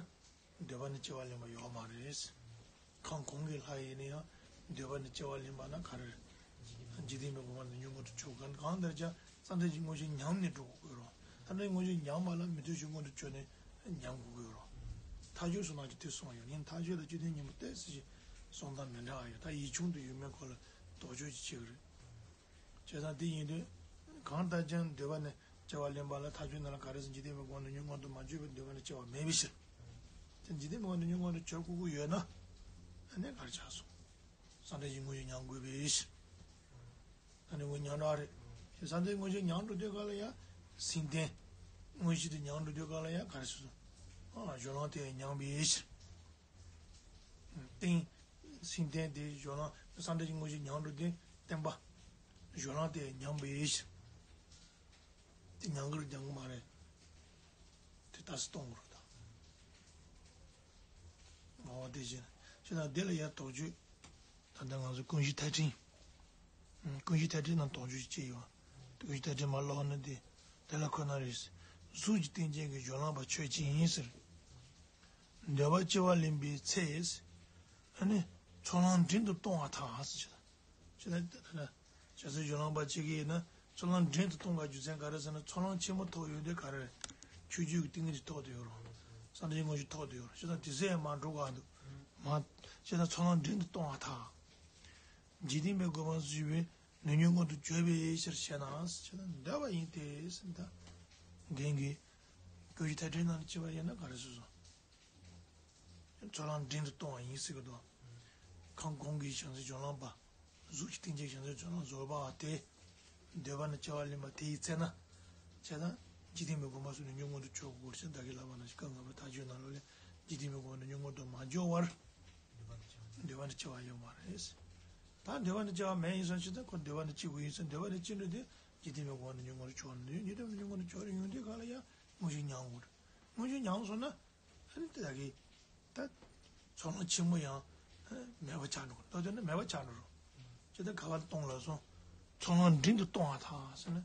འདོད་པ་ནི་སྐྱེ་བ་ལེན་པ་ཡོད་མ་རེད། གང་གོང་གི་ལྷ་ཡིན་ན་ཡང་འདོད་པ་ནི་སྐྱེ་བ་ལེན་པ་ན་ག་རེ་རེད། འཇིག་རྟེན་པའི་སྒོ་ནས་མྱོང་དགོས་དུ་ཆོག་གང་གང་ལྟར་ཀྱང་བསམ་གཏན་གྱི་དངོས་གཞི་ཉམས་ནས་འགྲོ་དགོས་རོ། བསམ་གཏན་གྱི་དངོས་གཞི་ཉམས་པ་ལ་མི་ལྟོས་ཤིང་མངོན་དུ་གྱུར་ནས་ཉམས་དགོས་ཀྱི་ཡོད་རོ། ཐལ་འགྱུར་སོགས་ནང་གི་དེ་གསུངས་ཡོད་ཡིན། ཐལ་འགྱུར་ལ་བཅུད་ལྡན་གཉེན་པོ་ཏོག་ཙམ་ཞིག་གསུང་སྟངས་མི་འདྲ་བ་ཡོད། ད་ཡིག་ཆུང་དུ་ཡོད་མེད་སྐོར་ལ་དོགས་གཅོད་ཅིག་བྱེད་ཀྱི་རེད། བྱས་ཙང་དེ་ཡིན་དུས། གང་ལྟར་ཀྱང་འདོད་པ་ནི་སྐྱེ་བ་ལེན་པ་ལ་ཐལ་འགྱུར་ནང་ལ་ག་རེ་ཟེར། འཇིག་རྟེན་པའི་སྒོ་ནས་མྱོང་དགོས་དུ་མ་བརྗོད་པའི་འདོད་པ་ནི་སྐྱེ་བ་མེད་པའི་ཕྱིར། དེ་འཇིག་རྟེན་པའི་སྒོ་ནས་མྱོང་དགོས་དུ་བྱེད་དགོས་ཀྱི་ཡོད་ན། ཨ་ནི་ག་རེ་ཆགས་སོང་། བསམ་གཏན་གྱི་དངོས་གཞི་ཉམས་དགོས་པའི་ཕྱིར། ཨ་ནི་དངོས་ཉམས་འདྲ་རེད། དེ་བསམ་གཏན་དངོས་གཞི་ཉམས་འགྲོ་དུས་ག་ལ་ཡང་། སེམས་རྟེན། དངོས་གཞི་དེ་ཉམས་འགྲོ་དུས་ག་ལ་ཡང་ག་རེ་ཟེར་སོང་། ཨ་སྦྱོར་ལམ་དེ་ཉམས་པའི་ཕྱིར། རྟེན། སེམས་རྟེན་དེ་སྦྱོར་ལམ་བསམ་གཏན་གྱི་དངོས་གཞི་ཉམས་འགྲོ་དུས་བརྟེན་པ། སྦྱོར་ལམ་དེ་ཉམས་པའི་ཕྱིར། དེ་ཉམས་ཀྱི་རེད་སྦྱང་གི་མ་རེད། དེ་ལྟ་སུ་གཏོང་དགོས་རེད་ད། ངོ་བོ་དེ་བཞིན་ཞེ་ན་དེ་ལ་ཡང་དོགས་གཅོད། ད་ལྟ་ང་ཚོ་ཀུན་གཞི་མཐའ་ཕྲན། ཀུན་གཞི་མཐའ་ཕྲན་ནང་དོགས་གཅོད་ཅི་ཡོད། ཀུན་གཞི་མཐའ་ཕྲན་མ་ཀློག་ན་དེ་དེ་ལ་ཁོ་ན་རེད། གཟུགས་ཀྱི་རྟེན་ཅན་གྱི་སྦྱོར་ལམ་པ་ཆོས་ཅན་ཡིན་ཟེར། འདོད་པ་སྐྱེ་བ་ལེན་པའི་ཚེ། ཨ་ནི་ཚོགས་ལམ་འབྲིང་དུ་གཏོང་བ་དང་ཟེར། ཅི་ལ་ད་ལྟ་བྱ་སའི་སྦྱོར་ལམ་པ་གཅིག་གིས་ན་ཚོགས་ལམ་འབྲིང་དུ་གཏོང་བའི་རྒྱུ་མཚན་ག་རེ་ཟེར་ན། ཚོགས་ལམ་ཆེན་པོ་ཐོབ་ཡོང་དུས་ག་རེ། ཆོས་བརྒྱུད་ཀྱི་ཏིང་ངེ་འཛིན་ཐོབ་བསྡད་ཡོད་རེད། བསམ་གཏན་དངོས་གཞི་ཐོབ་བསྡད་ཡོད་རེད། བྱས་ཙང་དེ་ཚོ་ཡང་མ་འགྲོ་ག་འདུག་མ། བྱས་ཙང་ཚོགས་ལམ་འབྲིང་དུ་གཏོང་བ་དང་། འཇིག་རྟེན་པའི་སྒོ་ནས་བརྗོད་པའི་ནུས་ཉོན་མངོན་དུ་གྱུར་པའི་ཕྱིར་བཤད་ན་ཟེར་ན་འདོད་པ་ཡིན་ཏེ་ཟེར་ད། རྒན་གྱིས་ཀུན་གཞི་མཐའ་ཕྲན་ནང་ལ་ཅི་བ་ཡིན་ན་ག་རེ་ཟེར་སོང་། ཚོགས་ལམ་འབྲིང་དུ་གཏོང་བ་ཡིན་ཟེར་གི་འདུག་ཁམས་གོང་གི་བྱང་སེམས་སྦྱོར་ལམ་པ། གཟུགས་ཀྱི་རྟེན་ཅན་བྱང་སེམས་སྦྱོར་ལམ་བཟོད་པ་སྟེ། འདོད་པ་ནི་སྐྱེ་བ་ལེན་པ་དེ་ཡི་ཚེ་ན། བྱས་ཙང་། འཇིག་རྟེན་པའི་སྒོ་ནས་ནི་ཉོན་མངོན་དུ་གྱུར་དགོས་ཞེས་བདག་གིས་ལབ་པ་ནང་བཞིན་སྐབས་ལྔ་པའི་ཐལ་འགྱུར་ནང་ལོགས་ལས། འཇིག་རྟེན་པའི་སྒོ་ནས་ནི་ཉོན་མངོན་དུ་མ་གྱུར་པར། འདོད་པ་ནི་སྐྱེ་བ་ཡོད་མ་རེད། ད་འདོད་པ་ནི་སྐྱེ་བ་མེད་ཡིན་ཙང་ཅི་ད་ཁོ་འདོད་པ་ནི་སྐྱེ་དགོས་ཡིན་ཙང་འདོད་པ་ནི་སྐྱེ་འགྲོ་དུས་འཇིག་རྟེན་པའི་སྒོ་ནས་ནི་ཉོན་མངོན་དུ་གྱུར་ནས་འཇིག་རྟེན་པའི་ཉོན་མངོན་དུ་གྱུར་ཡོང་དུས་ག་ལ་ཡང་དངོས་གཞི་ཉམས་དགོས་རེད། དངོས་གཞི་ཉམས་སོང་ན། ཨ་ནི་དེ་དག་གིས་ད་ཚོགས་ལམ་ཆེན་མོ་ཡང་མེད་པ་ཆགས་འགྲོ། མདོར་བསྡུས་ན་མེད་པ་ཆགས་འགྲོ་རོ། ཇི་ལྟར་ག་བར་གཏོང་ལ་སོང་། ཚོགས་ལམ་འབྲིང་དུ་གཏོང་བ་དང་ཟེར་ན།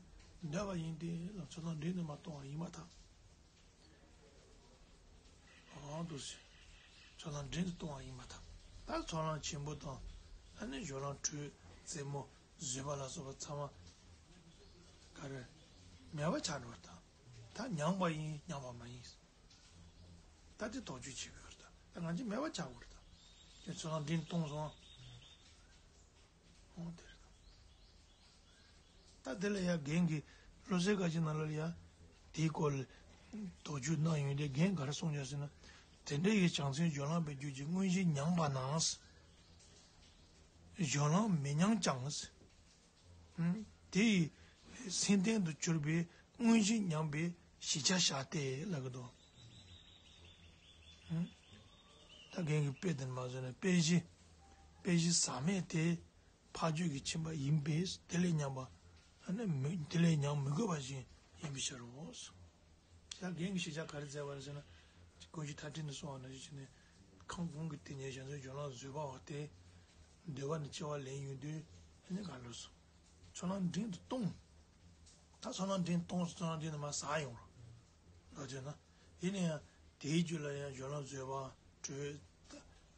འདོད་པ་ཡིན་ཏེ་ལ་ཚོགས་ལམ་འབྲིང་དུ་མ་གཏོང་བ་ཡིན་པར་ཐལ། འོ་འདུག་སེ། ཚོགས་ལམ་འབྲིང་དུ་གཏོང་བ་ཡིན་པར་ཐལ། ད་ཚོགས་ལམ་ཆེན་པོ་དང་། ཨ་ནི་སྦྱོར་ལམ་དྲོད་རྩེ་མོ་བཟོད་པ་ལ་སོགས་པ་ཚང་མ་ག་རེ་མེད་པ་ཆགས་འགྲོ་བར་ཐལ། ད་ཉམས་པ་ཡིན་ཉམས་པ་མ་ཡིན། ད་དེ་དོགས་གཅོད་བྱེད་དགོས་རེད། ད་ང་ཚོས་མེད་པ་ཆགས་དགོས་རེད། ད་དེ་ཚོ་ལ་འདྲེན་གཏོང་སོང་། འོ་དེ་རེད། ད་དེ་ལ་ཡང་རྒན་གྱིས་བློ་གསལ་དཀར་ཆག་ནང་ལ་ཡང་དེའི་སྐོར་ལ་དོགས་གཅོད་གནང་ཡོང་དུས་རྒན་ག་རེ་གསུངས་ཡོད་ཟེར་ན། དེ་འདྲ་ཡི་བྱང་སེམས་སྦྱོར་ལམ་པའི་རྒྱུད་ཀྱི་དངོས་གཞི་ཉམས་པ་ན། སྦྱོར་ལམ་མི་ཉམས་ཀྱང་། དེ་ཡི་སེམས་རྟེན་དུ་གྱུར་པའི་དངོས་གཞི་ཉམས་པའི་གཞི་ཆ་བཞག་སྟེ་ལབ་ཀྱི་འདུག་ད་རྒན་གྱིས་དཔེ་དེ་མ་བཟོས་ན་དཔེ་གཞི། དཔེ་གཞི་ཟག་མེད་དེ་ཕ་རྒྱུད་ཀྱི་ཁྱིམ་པ་ཡིན་པས་དེ་ལས་ཉམས་པ། ཨ་ནི་མི་དེ་ལས་ཉམས་མི་དགོས་པ་ཞིག་ཡིན་པའི་ཕྱིར་རོ། ད་རྒན་གྱིས་ཞིབ་ཆ་ག་རེ་མཛད་པ་རེད་ཟེར་ན། ཀུན་གཞི་མཐའ་ཕྲན་དུ་སོང་བ་ནང་བཞིན་བྱས་ནས། ཁམས་གོང་གི་སྟེང་ནས་བྱང་སེམས་སྦྱོར་ལམ་བཟོད་པ་བ་སྟེ། འདོད་པ་ནི་སྐྱེ་བ་ལེན་ཡོང་དུས་ཨ་ནི་ག་ལོས་སོ། ཚོགས་ལམ་འབྲིང་དུ་གཏོང་། ད་ཚོགས་ལམ་འབྲིང་གཏོང་སོང་། ཚོགས་ལམ་འབྲིང་དུ་མ་ཟག་ཡོང་རོ། ལོ་དེ་ན། ཡིན་ན་ཡང་དེའི་རྒྱུད་ལ་ཡང་སྦྱོར་ལམ་བཟོད་པ། དྲོད།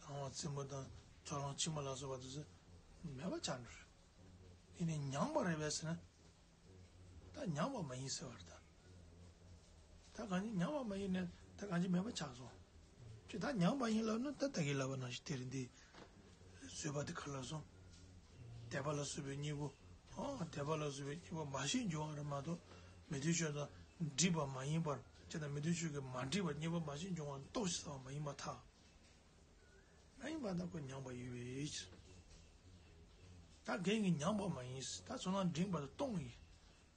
ལང་བ་རྩེ་མོ་དང་ཚོགས་ལམ་ཆེན་པོ་ལ་སོགས་པ་དེ་ཚོ་མེད་པ་ཆགས་འགྲོ་རེད། ཡིན་ནའི་ཉམས་པ་རེད་པས་ཟེར་ན། ད་ཉམས་པ་མ་ཡིན་ཟེར་བ་རེད་ད། ད་གང་ཅི་ཉམས་པ་མ་ཡིན་ནས་ད་གང་ཅི་མེད་པ་ཆགས་སོང་། ཅི་ད་ཉམས་པ་ཡིན་ལབ་ན་ད་ད་གིན་ལབ་པ་ནང་བཞིན་དེ་རེད་འདི། བཟོད་པ་དེ་ག་ལ་སོང་། དད་པ་ལ་སོགས་པའི་གཉེན་པོ། ཨོ་དད་པ་ལ་སོགས་པའི་གཉེན་པོ་མ་ཞིག་འབྱུང་བ་རེད་མ་གཏོགས། མི་མཐུན་ཕྱོགས་དང་འགྲིག་པ་མ་ཡིན་པར་ཅི་ད་མི་མཐུན་ཕྱོགས་ཀྱི་མ་འགྲིག་པ་གཉེན་པོ་མ་ཞིག་འབྱུང་བ་རྟོགས་ཤིག་ཟེར་བ་མ་ཡིན་པར་ཐལ། མ་ཡིན་པ་ད་ཁོ་ཉམས་པ་ཡོད་པའི་ཕྱིར། ད་རྒན་གྱིས་ཉམས་པ་མ་ཡིན། ད་ཚོགས་ལམ་འབྲིང་བར་དུ་གཏོང་ཡིན།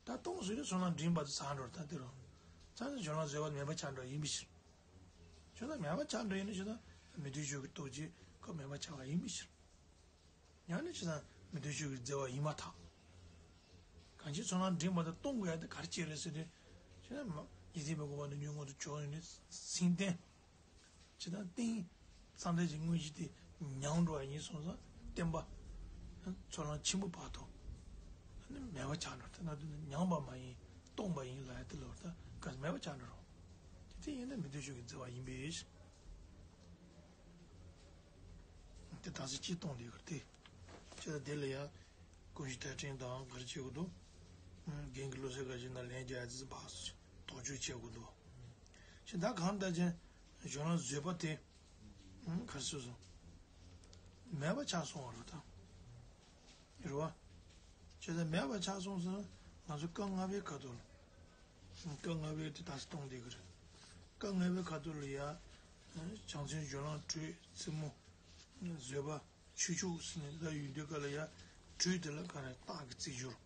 ད་གཏོང་ཟེར་དུས་ཚོགས་ལམ་འབྲིང་བར་དུ་ཟག་འགྲོ་ད་དེ་རུ། ཚང་ཚང་སྦྱོར་ལམ་བཟོད་པ་མེད་པ་ཆགས་འགྲོ་ཡིན་པའི་ཕྱིར། སྦྱོར་ལམ་མེད་པ་ཆགས་འགྲོ་ཡིན་ན་ཅི་ད་མི་མཐུན་ཕྱོགས་ཀྱི་སྟོབས་ཀྱིས་ཁོ་མེད་པ་ཆགས་པ་ཡིན་པའི་ཕྱིར། ཡང་ན་ཅི་ད་མི་མཐུན་ཕྱོགས་ཀྱི་རྫས་པ་ཡིན་པར་ཐལ། གང་ཅི་ཚོགས་ལམ་འབྲིང་བར་དུ་གཏོང་དགོས་ཡ་དེ་ག་རེ་བྱས་རེད་ཟེར་དུས། ཅི་ད་མ་ཡིད་བདེ་བའི་གོ་བ་ནི་ཉོན་མངོན་དུ་གྱུར་ཡོང་ནས་སེམས་རྟེན། ཇི་ལྟར་རྟེན། བསམ་གཏན་གྱི་དངོས་གཞི་དེ་ཉམས་འགྲོ་བ་ཡིན་སོང་ཙང་བརྟེན་པ། ཚོགས་ལམ་ཆེན་པོ་བར་དུ་ནི་མེད་པ་ཆགས་འགྲོ། དེ་ན་དུ་ནི་ཉམས་པ་མ་ཡིན་གཏོང་པ་ཡིན་ལབ་ཡ་དེ་ལོར་ད་ག་ཚོད་མེད་པ་ཆགས་འགྲོ་རོ། དེ་དེ་ཡིན་ན་མི་མཐུན་ཕྱོགས་ཀྱི་རྫས་པ་ཡིན་པས། དེ་དག་ས་ཅི་གཏོང་དེ་གར་དེ། ཁྱེད་ལ་དེ་ལ་ཡ། ཀུན་གཞི་ཐལ་འགྲན་དང་གར་བྱེད་དགོས་འདུག་རྒན་གྱི་བློ་གསལ་ག་ཞིག་ན་ལན་རྒྱག་ཡ་དེ་ཚོ་ཕར་དོགས་གཅོད་བྱེད་དགོས་འདུག་ཁྱེད་ད་གང་ལྟར་ཅན། གཞུང་ལམ་བཟོས་པ་དེ། གར་སོ་སོ། མེད་པ་ཆགས་སོང་བ་རེད་ད། རེད་བ། བྱས་ཙང་མེད་པ་ཆགས་སོང་ཟེར་ན་ང་ཚོ་སྐབས་ལྔ་པའི་ཁ་ཐོག་ལ། སྐབས་ལྔ་པའི་དེ་དག་ས་གཏོང་བསྡད་ཀྱི་རེད། སྐབས་ལྔ་པའི་ཁ་ཐོག་ལ་ཡ། བྱང་སེམས་སྦྱོར་ལམ་དྲོད་རྩེ་མོ། བཟོད་པ་ཆོས་མཆོག་ཟེར་ནས་ད་ཡོད་དུས་སྐབས་ལ་ཡ། དྲོད་དེ་ལ་ག་རེ་རྟགས་ཀྱི་རྩིས་སྦྱོར།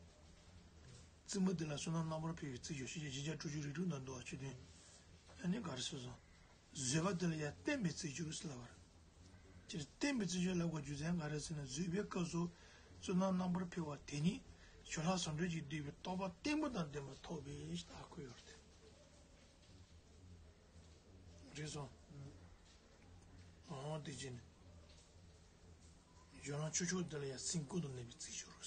རྩེ་མོ་དེ་ལ་བསོད་ནམས་རྣམ་པར་འཕེལ་བའི་རྩིས་སྦྱོར་ཞེས་བྱ་ཞེས་བྱ་སྤྲོས་བཅས་རིགས་དྲུག་ན་འདུ་བ་ཆོས་དོན། ཨ་ནི་ག་རེ་ཟེར་སོང་། བཟོད་པ་དེ་ལ་ཡང་བརྟན་པའི་རྩིས་སྦྱོར་ཟེར་ལབ་པ་རེད། སྤྱིར་བརྟན་པའི་རྩིས་སྦྱོར་ལབ་དགོས་རྒྱུ་མཚན་ག་རེ་ཟེར་ན་བཟོད་པའི་སྐབས་སུ་བསོད་ནམས་རྣམ་པར་འཕེལ་བ་དེ་ཉིད་ཞི་ལྷག་བཟང་དྲུག་གིས་བསྡུས་པའི་རྟོགས་པ་བརྟན་པོ་དང་ལྡན་པར་ཐོབ་པའི་ཞེས་བཀོད་ཡོད་རེད། རེད་སོང་། འོ་དེ་བྱས་ནས་སྦྱོར་ལམ་ཆོས་མཆོག་དེ་ལ་ཡང་སེམས་ཀུན་ཏུ་གནས་པའི་རྩིས་སྦྱོར་རོ།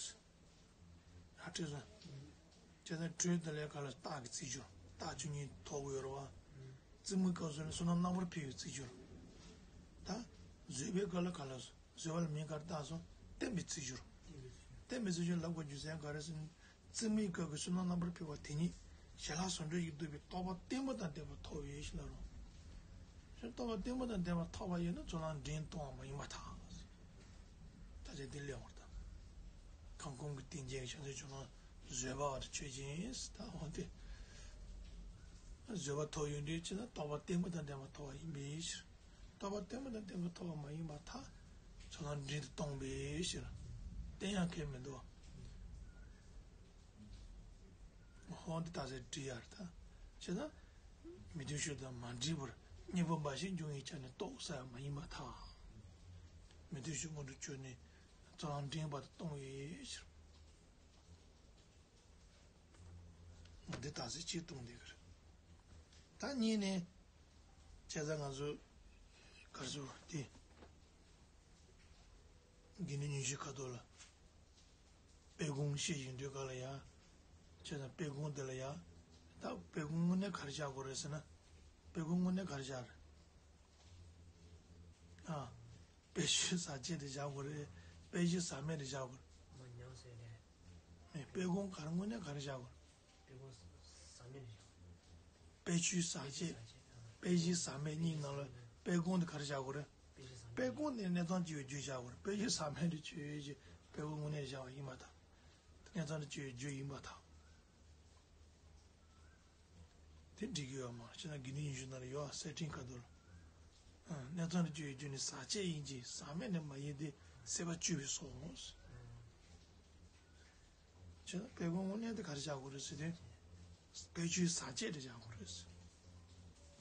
ཨ་ཁྲིད་སོང་། བྱས་ཙང་དྲོད་དེ་ལས་ག་ལ་རྟགས་ཀྱི་རྩིས་སྦྱོར་རྟགས་བཅུ་གཉིས་ཐོབ་ཡོད་རེད་བ། རྩེ་མོའི་སྐབས་སུ་ནི་བསོད་ནམས་རྣམ་པར་འཕེལ་བའི་རྩིས་སྦྱོར། ད། བཟོད་པའི་སྐབས་ལ་ག་ལ་བཟོད་པ་ལ་མིང་ག་རེ་བཏགས་སོང་། བརྟན་པའི་རྩིས་སྦྱོར། བརྟན་པའི་རྩིས་སྦྱོར་ལབ་དགོས་རྒྱུ་མཚན་ག་རེ་ཟེར་ན། རྩེ་མོའི་སྐབས་ཀྱི་བསོད་ནམས་རྣམ་པར་འཕེལ་བ་དེ་ཉིད་ཞི་ལྷག་བཟང་དྲུག་གིས་བསྡུས་པའི་རྟོགས་པ་བརྟན་པོ་དང་ལྡན་པར་ཐོབ་ཡོད་ཞེས་ལབ་རོ། རྟོགས་པ་བརྟན་པོ་དང་ལྡན་པར་ཐོབ་པ་ཡིན་ན་ཚོགས་ལམ་འདྲེན་གཏོང་བ་མ་ཡིན་པར་ཐལ། ད་ཆ་འདི་ལས་བར་དང་། གང་གོང་གི་རྟེན་ཅན་གྱི་བྱང་སེམས་ཆོས་ལམ་བཟོད་པ་བར་ཆོས་ཅན། ད་འོ་དེ། བཟོད་པ་ཐོབ་ཡོང་དུས་ཅི་ན་རྟོགས་པ་བརྟན་པོ་དང་ལྡན་པར་ཐོབ་པ་ཡིན་པའི་ཕྱིར། རྟོགས་པ་བརྟན་པོ་དང་ལྡན་པར་ཐོབ་པ་མ་ཡིན་པར་ཐལ། ཚོགས་ལམ་འདྲེན་དུ་གཏོང་བའི་ཕྱིར། བརྟན་ཡང་ཁེལ་མི་འདུག་ཧོ་འདི་ལྟ་ཚེ་འདྲི་ཡར་ད། བྱས་ན། མི་མཐུན་ཕྱོགས་དང་མ་འདྲེས་པར་གཉེན་པོ་འབའ་ཞིག་འབྱུང་བའི་ཆ་ནས་རྟོགས་ས་མ་ཡིན་པར་ཐལ། མི་མཐུན་ཕྱོགས་སྔོན་དུ་བྱོན་ནས་ཚོགས་ལམ་འདྲེན་པར་གཏོང་བའི་ཕྱིར། འདི་ལྟ་ཚེ་གཅིག་གཏོང་བསྡད་ཀྱི་རེད། ད་གཉིས་ནས། བྱས་ཙང་ང་ཚོ། གར་སོ་དེ། དགེ་འདུན་ཉི་ཤུ་ཁ་ཐོག་ལ། དཔལ་སྒོམ་བཤད་བཞིན་དུས་ག་ལ་ཡ། བྱས་ཙང་དཔལ་སྒོམ་དེ་ལ་ཡ། ད་དཔལ་སྒོམ་དངོས་གནས་ག་རེ་བཞག་དགོས་རེད་ཟེར་ན། དཔལ་སྒོམ་དངོས་གནས་ག་རེ་བཞག་རེད། ཨ། དཔལ་ཆོས་ཟག་བཅས་དེ་བཞག་དགོས་རེད། དཔལ་བརྗོད་ཟག་མེད་དེ་བཞག་དགོས་རེད། མ་ཉམས་སོས་རེད། མེད་དཔལ་སྒོམ་ག་རེ་དངོས་གནས་ག་རེ་བཞག་དགོས་རེད། དཔལ་སྒོམ་ཟག་མེད་དེ་བཞག་དཔལ་ཆོས་ཟག་བཅས། དཔལ་བརྗོད་ཟག་མེད་གཉིས་ནང་ལ་དཔལ་སྒོམ་དེ་ག་རེ་བཞག་དགོས་རེད། དཔལ་སྒོམ་ནི་གནས་ཚང་སྤྱོད་པའི་རྒྱུ་བཞག་དགོས་རེད། དཔལ་བརྗོད་ཟག་མེད་དེ་ཆོས་ཀྱི་དཔལ་སྒོམ་དངོས་གནས་བཞག་པ་ཡིན་པར་ཐལ། གནས་ཚང་དུ་སྤྱོད་པའི་རྒྱུ་ཡིན་པར་ཐལ། དེ་འགྲིག་གི་ཡོད་མ་རེད། ཅེ་ན་དགེ་འདུན་ཉི་ཤུ་ནང་ལ་ཡོད་གསེར་ཕྲེང་ཁ་ཐོག་ལ། ཨ། གནས་ཚང་དུ་སྤྱོད་པའི་རྒྱུ་ནི་ཟག་བཅས་ཡིན་གྱི་ཟག་མེད་ནི་མ་ཡིན་ཏེ་སྲེད་པ་བཅུ་པའི་ཚོགས། ཅེ་ན་དཔལ་སྒོམ་དངོས་གནས་དེ་ག་རེ་བཞག་དགོས་རེད་ཟེར་དུས། དཔལ་ཆོས་ཟག་བཅས་དེ་བཞག་དགོས་རེད་ཟེར།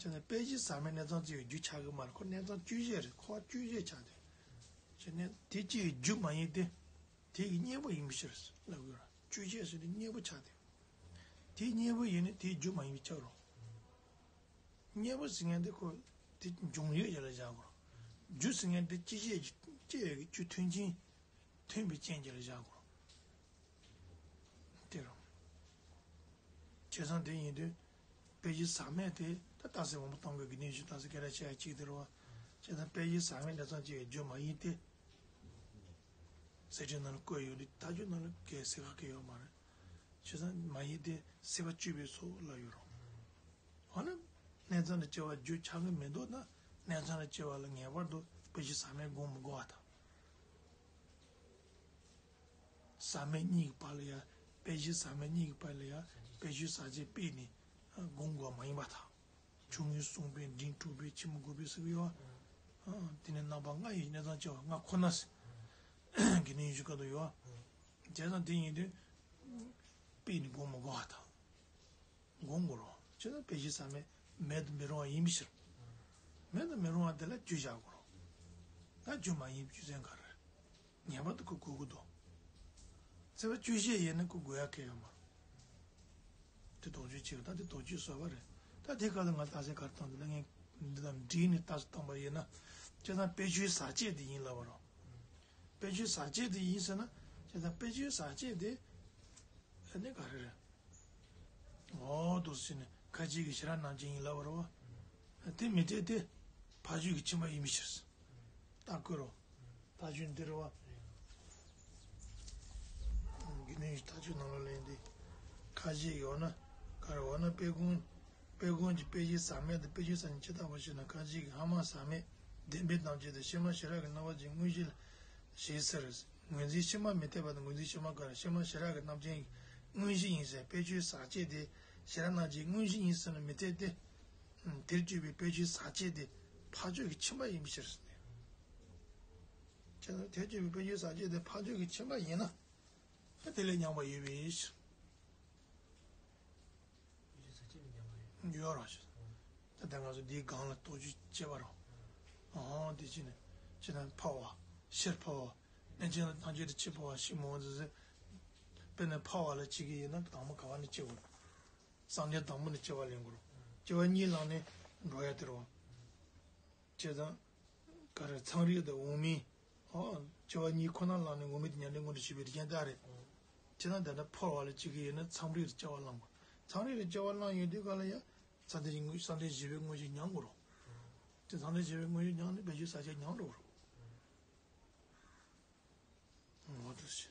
ཅེ་ན་དཔལ་ཆོས་ཟག་མེད་གནས་ཚང་སྤྱོད་པའི་རྒྱུ་ཆགས་ཀྱི་མ་རེད། ཁོ་གནས་ཚང་སྤྱོད་བྱེད་རེད། ཁོ་སྤྱོད་བྱེད་ཆགས་ཏེ། ཅེ་ན་དེ་སྤྱོད་པའི་རྒྱུ་མ་ཡིན་ཏེ། དེ་ཡི་གཉེན་པོ་ཡིན་པའི་ཕྱིར་ལབ་དགོས་རེད། སྤྱོད་བྱེད་ཟེར་དུས་གཉེན་པོ་ཆགས་ཏེ། དེའི་གཉེན་པོ་ཡིན་ན་དེའི་རྒྱུ་མ་ཡིན་པའི་ཕྱིར་རོ། གཉེན་པོ་ཟེར་མཁན་དེ་ཁོ་དེ་འབྱུང་ཡུལ་ཡིན་ལ་བཞག་དགོས་རོ། རྒྱུ་ཟེར་མཁན་དེ་སྐྱེད་བྱེད་ཀྱི་སྐྱེ་བའི་རྒྱུ་མཐུན་རྐྱེན་མཐུན་པའི་རྐྱེན་གྱིས་ལ་བཞག་དགོས་རོ། དེ་རོ། བྱས་ཙང་དེ་ཡིན་དུས་དཔལ་གྱི་ཟག་མེད་དེ་ད་རྟགས་གསལ་དབང་པོ་སྟོང་གི་དགེ་འདུན་ཞུ་རྟགས་གསལ་སྐད་གྲགས་ཆེ་བ་གཅིག་དེ་རོ། བྱས་ཙང་དཔལ་གྱི་ཟག་མེད་ལས་ཙམ་གཅིག་གི་རྒྱུ་མ་ཡིན་ཏེ། གསེར་ཕྲེང་ནང་ལ་བཀོད་ཡོད་དེ་ད་རྒྱུ་ནང་ལ་གལ་སྲིད་ཁ་སྐད་ཡོད་མ་རེད། བྱས་ཙང་མ་ཡིན་ཏེ་སྲེད་པ་བཅུ་པའི་ཚོགས་ལ་ཡོད་རོ། འོ་ན། གནས་ཚང་དུ་སྐྱེ་བ་རྒྱུ་ཆགས་ཀྱི་མི་འདུག་ན་གནས་ཚང་དུ་སྐྱེ་བ་ལ་ངེས་པར་དུ་དཔེ་གཞི་ཟག་མེད་སྒོམ་མི་དགོས་པ་དང་། ཟག་མེད་གཉིས་ཀྱི་བར་ལ་ཡང་དཔེ་གཞི་ཟག་མེད་གཉིས་ཀྱི་བར་ལ་ཡང་དཔེ་གཞི་ཟག་བཅས་སྤེལ་ནས་སྒོམ་དགོས་པ་མ་ཡིན་པ་དང་། ཆུང་ངུའི་གསུམ་པའི་འབྲིང་དྲུག་པའི་ཆེན་པོ་དགུ་པའི་ཟེར་གྱི་ཡོད། དེ་ནས་རྣམ་པ་ལྔ་ཡི་གནས་ཚང་སྐྱེ་བ་ལྔ་ཁོ་ན་ཟེར། དགེ་འདུན་ཡིད་བཞིན་ཁ་དོག་ཡོད། བྱས་ཙང་དེ་ཡིན་དུས་སྤེལ་ནས་སྒོམ་མི་དགོས་པ་དང་། སྒོམ་དགོས་རོ། ཅེ་ན་དཔེ་གཞི་ཟག་མེད་མེད་དུ་མི་རུང་བ་ཡིན་པའི་ཕྱིར། མེད་དུ་མི་རུང་བ་དེ་ལ་རྒྱུ་བཞག་དགོས་རོ། ད་རྒྱུ་མ་ཡིན་པའི་རྒྱུ་མཚན་ག་རེ་རེད། ངེས་པར་དུ་ཁོ་དགོས་ཀྱི་འདུག་སྲེད་པ་བཅུ་བཞི་ཡིན་ན་ཁོ་དགོས་ཡ་གང་ཡང་མ་རེད། དེ་དོགས་གཅོད་བྱེད་ཀྱི་ད་དེ་དོགས་གཅོད་བཟོས་པ་རེད། ད་དེ་ག་ལ་ང་རྟགས་གསལ་ག་རེ་བཏང་འདུག་ལ་ངས་འདི་དང་འདྲིས་ནས་རྟགས་གསལ་བཏང་པ་ཡིན་ན། བྱས་ཙང་དཔེ་ཆོས་ཟག་བཅས་དེ་ཡིན་ལབ་པ་རོ། དཔེ་ཆོས་ཟག་བཅས་དེ་ཡིན་ཟེར་ན། བྱས་ཙང་དཔེ་ཆོས་ཟག་བཅས་དེ། ཨ་ནི་ག་རེ་རེད། འོ་འདུག་ཟེར་ནས་ཁ་ཅིག་གིས་ཞེ་དྲག་ནང་བཞིན་ཡིན་ལབ་པ་རེད་བ། དེ་མི་འཐད་དེ། ཕ་ཆོས་ཀྱི་ཁྱིམ་པ་ཡིན་པའི་ཕྱིར། རྟགས་བཀོད་རོ། ཐག་ཆོད་འདི་རེད་བ། དགེ་འདུན་གྱི་ཐག་ཆོད་ནང་ལ་ལེན་ཏེ། ཁ་ཅིག་གིས་འོ་ན། ག་རེ་འོ་ན་དཔལ་མགོན། དཔལ་མགོན་གྱི་དཔེ་ཆའི་ཟག་མེད་དང་དཔེ་ཆའི་ཟག་བཅས་ཇི་ལྟ་བ་ཞེ་ན། ཁ་ཅིག་གིས་ཧ་མ་ཟག་མེད་བདེན་པའི་རྣམ་བཅད་དེ་ཕྱི་མ་ཞི་རགས་ཀྱི་རྣམ་པ་ཅན་དངོས་གཞི་ལ་ཞེས་ཟེར། ངོས་འཛིན་ཕྱི་མ་མི་འཐད་པ་དང་། ངོས་འཛིན་ཕྱི་མ་ག་རེ། ཕྱི་མ་ཞི་རགས་ཀྱི་རྣམ་ཅན་དངོས་གཞི་ཡིན་ཟེར། དཔེ་ཆའི་ཟག་བཅས་དེ་ཞི་རགས་རྣམ་བཅད་དངོས་གཞི་ཡིན་ཟེར་ན་མི་འཐད་དེ། དེར་གྱུར་པའི་དཔེ་ཆའི་ཟག་བཅས་དེ་ཕར་ཕྱོགས་ཀྱི་ཁྱིམ་པ་ཡིན་པའི་ཕྱིར་ཟེར་ནས། ཁྱེད་རང་དེ་ཅིག་པའི་དཔེ་ཆའི་ཟག་བཅས་དེ་ཕར་ཕྱོགས་ཀྱི་ཁྱིམ་པ་ཡིན་ན། ད་དེ་ལས་ཉམས་པ་ཡོད་པའི་ཕྱིར། ཡོད་རང་ཞིག་ད་ལྟ་ང་ཚོ་འདིའི་སྒང་ལ་རྟོག་དཔྱོད་བྱེད་པ་རང་། ཨང་དེ་ཅི་ནས་ཅི་ན་འཕར་བ། ཕྱིར་འཕར་བ། གནས་ཆེན་ལ་ཐམས་ཅད་དུ་ཕྱིར་འཕར་བ་ཞིག་མང་ཟེར་ཟེར། དཔེར་ན་འཕར་བ་ལ་གཅིག་གི་ཡིན་ན་དང་པོ་ག་བ་ནས་སྐྱེ་དགོས། བསམ་གཏན་དང་པོ་ནས་སྐྱེ་བ་ལེན་དགོས་རེད། སྐྱེ་བ་གཉིས་བླངས་ནས་འགྲོ་ཡ་དེ་རེད་བ། བྱས་ཙང་། ག་རེ་མཚམས་རིག་དང་འོག་མིན། ཨོ། སྐྱེ་བ་གཉིས་ཁོ་ན་བླངས་ནས་འོག་མིན་དེ་མྱང་འདས་མངོན་དུ་བྱེད་པའི་རིགས་ཅན་དག་རེད། བྱས་ཙང་དེ་འདྲ་འཕར་བ་ལ་གཅིག་གི་ཡིན་ན་མཚམས་རིག་ཏུ་སྐྱེ་བ་བླངས་དགོས། མཚམས་རིག་ཏུ་སྐྱེ་བ་བླངས་ཡོང་དུས་ག་ལ་ཡ། བསམ་གཏན་གྱི་དངོས། བསམ་གཏན་བཞི་པའི་དངོས་གཞི་ཉམས་དགོས་རེད། དེ་བསམ་གཏན་བཞི་པའི་དངོས་གཞི་ཉམས་ནས་དཔེ་ཆའི་ཟག་བཅས་ཉམས་འགྲོ་གི་རེད། འོ་དེ་བྱས།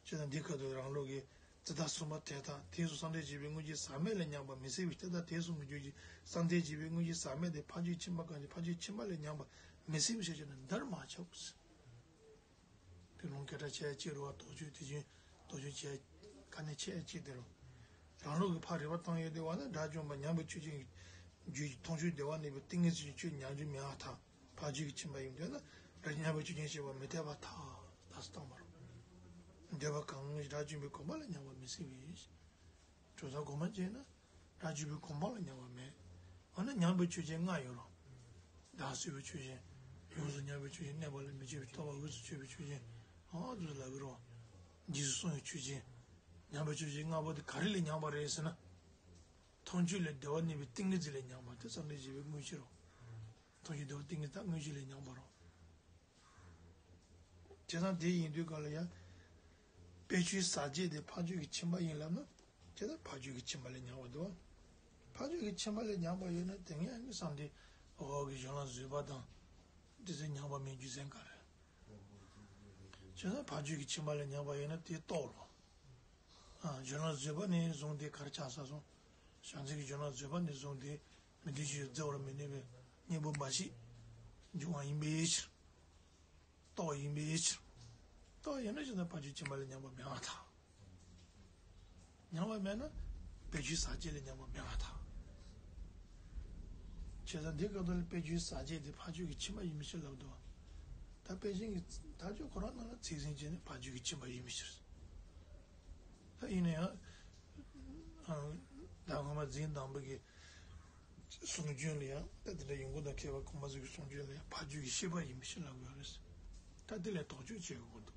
བྱས་ཙང་འདི་ཁ་ཐུག་རང་ལུགས་ཀྱི་ཙིཏྟ་གསུམ་པ་དེ་དག་དེས་སུ་བསམ་གཏན་བཞི་པའི་དངོས་གཞི་ཟག་མེད་ལས་ཉམས་པ་མི་སྲིད་པའི་ཕྱིར། ད་དེས་སུ་མི་འགྱུར་གྱི་བསམ་གཏན་བཞི་པའི་དངོས་གཞི་ཟག་མེད་དེ་ཕར་ཕྱོགས་ཁྱིམ་པ་གང་ཞིག་ཕར་ཕྱོགས་ཁྱིམ་པ་ལས་ཉམས་པ་མི་སྲིད་པའི་ཕྱིར་ཞེ་ན་འདིར་མ་ཁྱབ། དེ་ལུང་སྐད་གྲགས་ཆེ་ཡ་གཅིག་རེད་བ། དོགས་གཅོད་དེ་བཞིན་དོགས་གཅོད་བྱེད་ཡ་དཀའ་གནད་ཆེ་ཡ་གཅིག་དེ་རེད། རང་ལུགས་ཀྱི་ཕར་རིགས་པ་བཏང་ཡོད་དེ་བ་ན་དགྲ་བཅོམ་པ་མྱང་བའི་ཆོས་ཅན་གྱི་རྒྱུད་ཀྱི་མཐོང་ཆོས་བདེ་བ་གནས་པའི་ཏིང་ངེ་འཛིན་གྱི་ཆོས་ཉམས་རྒྱུ་མེད་པར་ཐལ། ཕར་ཕྱོགས་ཀྱི་ཁྱིམ་པ་ཡིན་འདོད་ན་དགྲ་མྱང་བའི་ཆོས་ཅན་ཞེས་པ་མི་འཐད་པར་ཐལ། ད་སོ་བཏང་བ་རེད། འདོད་པ་གང་ཞིག་དགྲ་བཅོམ་པའི་གོམས་པ་ལ་ཉམས་པ་མི་སྲིད་པས། གྲུབ་མཐའ་གོང་མ་བྱས་ན་དགྲ་བཅོམ་པའི་གོམས་པ་ལ་ཉམས་པ་མེད། འོ་ན་ཉམས་པའི་ཆོས་ཅན་ལྔ་ཡོད་རེད། བདག་གསོད་པའི་ཆོས་ཅན། ཡོངས་སུ་ཉམས་པའི་ཆོས་ཅན། གནས་པ་ལ་མི་སྐྱོ་བའི་རྟོག་པ་དབུས་སུ་ཆུད་པའི་ཆོས་ཅན། ཨ་དེ་ལབ་ཀྱི་རེད། རྗེས་སུ་སོང་བའི་ཆོས་ཅན། ཉམས་པའི་ཆོས་ཅན་ལྔ་པོ་དེ་ག་རེ་ལས་ཉམས་པ་རེད་ཟེར་ན། མཐོང་ཆོས་ལས་བདེ་བ་གནས་པའི་ཏིང་ངེ་འཛིན་ལས་ཉམས་པ་དེ་བསམ་གཏན་བཞི་པའི་དངོས་གཞི་རེད། མཐོང་ཆོས་བདེ་བ་ཏིང་ངེ་འཛིན་དངོས་གཞི་ལས་ཉམས་པ་རེད། བྱས་ཙང་དེ་ཡིན་དུས་ག་ལ་ཡ། དཔེ་ཆོས་ཟག་བཅས་དེ་ཕར་ཕྱོགས་ཀྱི་ཁྱིམ་པ་ཡིན་ལབ་ན། བྱས་ཙང་ཕར་ཕྱོགས་ཀྱི་ཁྱིམ་པ་ལས་ཉམས་པ་འདུག་ཕར་ཕྱོགས་ཀྱི་ཁྱིམ་པ་ལས་ཉམས་པ་ཡོད་ན་དེ་ངས་བསམ་སྟེ་འོག་གི་གཞན་ལ་བཟོད་པ་དང་། དེ་ཚོ་ཉམས་པ་མེད་རྒྱུ་མཚན་ག་རེ། བྱས་ཙང་ཕར་ཕྱོགས་ཀྱི་ཁྱིམ་པ་ལས་ཉམས་པ་ཡོད་ན་དེ་རྟོགས་རོགས། ཨ། སྦྱོར་ལམ་བཟོད་པ་ནས་བཟུང་སྟེ་ག་རེ་ཆགས་ས་སོང་། བྱང་སེམས་ཀྱི་སྦྱོར་ལམ་བཟོད་པ་ནས་བཟུང་སྟེ་མི་མཐུན་ཕྱོགས་སུ་བརྫི་བར་མི་ནུས་པའི་གཉེན་པོ་འབའ་ཞིག་འབྱུང་བ་ཡིན་པའི་ཕྱིར། རྟོགས་ཡིན་པའི་ཕྱིར། རྟོགས་ཡིན་ན་ཅི་ལྟར་ཕར་ཕྱོགས་ཁྱིམ་པ་ལས་ཉམས་པ་མེད་པར་ཐལ། ཉམས་པ་མེད་ན་དཔེ་ཆོས་ཟག་བཅས་ལས་ཉམས་པ་མེད་པར་ཐལ། བྱས་ཙང་འདི་སྐབས་དུ་ལ་དཔེ་ཆོས་ཟག་བཅས་དེ་ཕར་ཕྱོགས་ཀྱི་ཁྱིམ་པ་ཡིན་པའི་ཕྱིར་ལབ་འདུག་ད་དཔེ་ཅན་གྱི་ཐག་གཅོད་ཁོ་རང་ནང་ལ་ཚིག་ཟིན་བྱས་ནས་ཕར་ཕྱོགས་ཀྱི་ཁྱིམ་པ་ཡིན་པའི་ཕྱིར། ད་ཡིན་ན་ཡང་། ཨ། ད་སྔོན་མ་འཛིན་དང་པོ་གི་གསུང་རྒྱུན་ལ་ཡང་ད་དེ་འདྲ་ཡོང་གི་འདུག་མཁས་པ་གོང་མ་ཚོ་གི་གསུང་རྒྱུན་ལ་ཡང་ཕར་ཕྱོགས་ཀྱི་ཤེས་པ་ཡིན་པའི་ཕྱིར་ལབ་དགོས་རེད། ད་དེ་ལས་དོགས་གཅོད་བྱེད་དགོས་འདུག་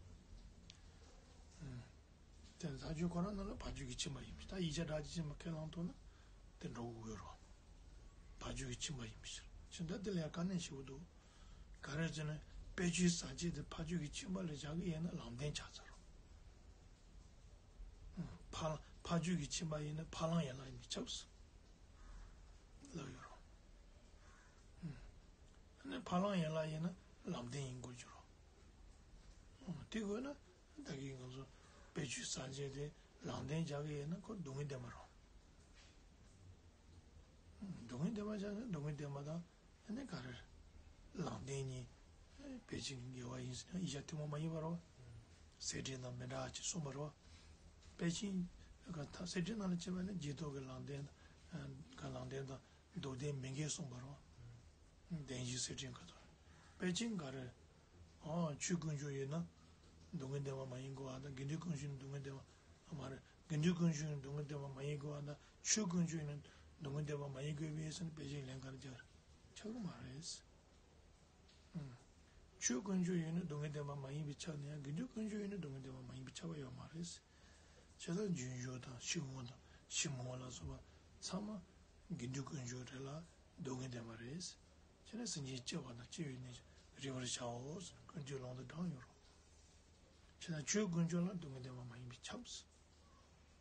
དེ་ཐག་གཅོད་ཁོ་རང་ནང་ལ་ཕར་ཕྱོགས་ཀྱི་ཁྱིམ་པ་ཡིན་པའི་ཕྱིར། ད་ཡིག་ཆ་འདྲ་ཅིག་ཕྱིན་པ་ཁས་བླངས་ཐུབ་ན་དེ་འགྲོ་དགོས་ཀྱི་རེད། ཕར་ཕྱོགས་ཀྱི་ཁྱིམ་པ་ཡིན་པའི་ཕྱིར། ཕྱིན་ད་དེ་ལ་ཡང་དཀའ་གནད་ཞེ་པོ་འདུག་ག་རེ་ཟེར་ན་དཔེ་ཆོས་ཟག་བཅས་དེ་ཕར་ཕྱོགས་ཀྱི་ཁྱིམ་པ་ལ་བཞག་གི་ཡིན་ན་ལམ་བདེན་ཆགས་ཚར་རོ། ཕར་ཕར་ཕྱོགས་ཀྱི་ཁྱིམ་པ་ཡིན་ན་ཕར་ལམ་ཡན་ལག་ཡིན་པས་ཁྱབ་ཟེར་ལབ་ཡོད་རོ། ཨ་ནི་ཕར་ལམ་ཡན་ལག་ཡིན་ན་ལམ་བདེན་ཡིན་དགོས་ཀྱི་རོ། དེ་དགོས་ན་ད་གིན་ང་ཚོ་དཔེ་ཆོས་ཟག་བཅས་དེ་ལམ་བདེན་བཞག་གི་ཡིན་ན་ཁོ་སྡུག་བསྔལ་བདེན་པ་རོ། སྡུག་བསྔལ་བདེན་པ་བཞག་ན་སྡུག་བསྔལ་བདེན་པ་དང་། ཨ་ནི་ག་རེ། ལམ་བདེན་གཉིས། ཕལ་ཆེར་འགལ་བ་ཡིན་ཟེར་ན་ཡིག་ཆ་ཐུན་མོང་མ་ཡིན་པ་རེད་བ། གསེར་ཕྲེང་དང་མི་འདྲ་ཅེས་གསུངས་པ་རེད་བ། ཕལ་ཆེར། ག་ད་གསེར་ཕྲེང་ནང་ལ་བྱས་པ་ནི་རྗེས་ཐོབ་ཀྱི་ལམ་བདེན་དང་། ག་ལམ་བདེན་དང་མདོར་བསྟན་མི་འགལ་གསུངས་པ་རེད་བ། བདེན་བཞིའི་གསེར་ཕྲེང་ཁ་ཐུག་ལ། ཕལ་ཆེར་ག་རེ། ཨ། ཆོས་དཀོན་མཆོག་ཡོད་ན། སྡུག་བསྔལ་བདེན་པ་མ་ཡིན་དགོས་པ་དང་། དགེ་འདུན་དཀོན་མཆོག་ཡིན་ན་སྡུག་བསྔལ་བདེན་པ་མ་རེད། དགེ་འདུན་དཀོན་མཆོག་ཡིན་ན་སྡུག་བསྔལ་བདེན་པ་མ་ཡིན་དགོས་པ་དང་། ཆོས་དཀོན་མཆོག་ཡིན་ན་སྡུག་བསྔལ་བདེན་པ་མ་ཡིན་དགོས་པས་ཟེར་ན་ཕལ་ཆེར་ལན་ག་རེ་རྒྱག་རེད། ཆགས་ཀྱི་མ་རེད། ཨང་། ཆོས་དཀོན་མཆོག་ཡོད་ན་སྡུག་བསྔལ་བདེན་པ་མ་ཡིན་པའི་ཆ་ནས་ཡང་དགེ་འདུན་དཀོན་མཆོག་ཡོད་ན་སྡུག་བསྔལ་བདེན་པ་མ་ཡིན་པའི་ཆ་བ་ཡོད་མ་རེད། བྱས་ཙང་རྗེས་འཇུག་དང་ཕྱིར་འོང་དང་ཕྱིར་མི་འོང་ལ་སོགས་པ་ཚང་མ་དགེ་འདུན་དཀོན་མཆོག་རེད་ལ་སྡུག་བསྔལ་བདེན་པ་རེད། བྱས་ན་སེམས་ཅན་སྐྱེ་བ་དང་སྐྱེ་བའི་གནས་རིག་པར་བྱའོ་ཟེར་ཀུན་བཏུས་ལུང་དུ་དྲངས་ཡོད་རེད། བྱས་ན་ཆོས་དཀོན་མཆོག་ལ་སྡུག་བསྔལ་བདེན་པ་མ་ཡིན་པས་ཁྱབ།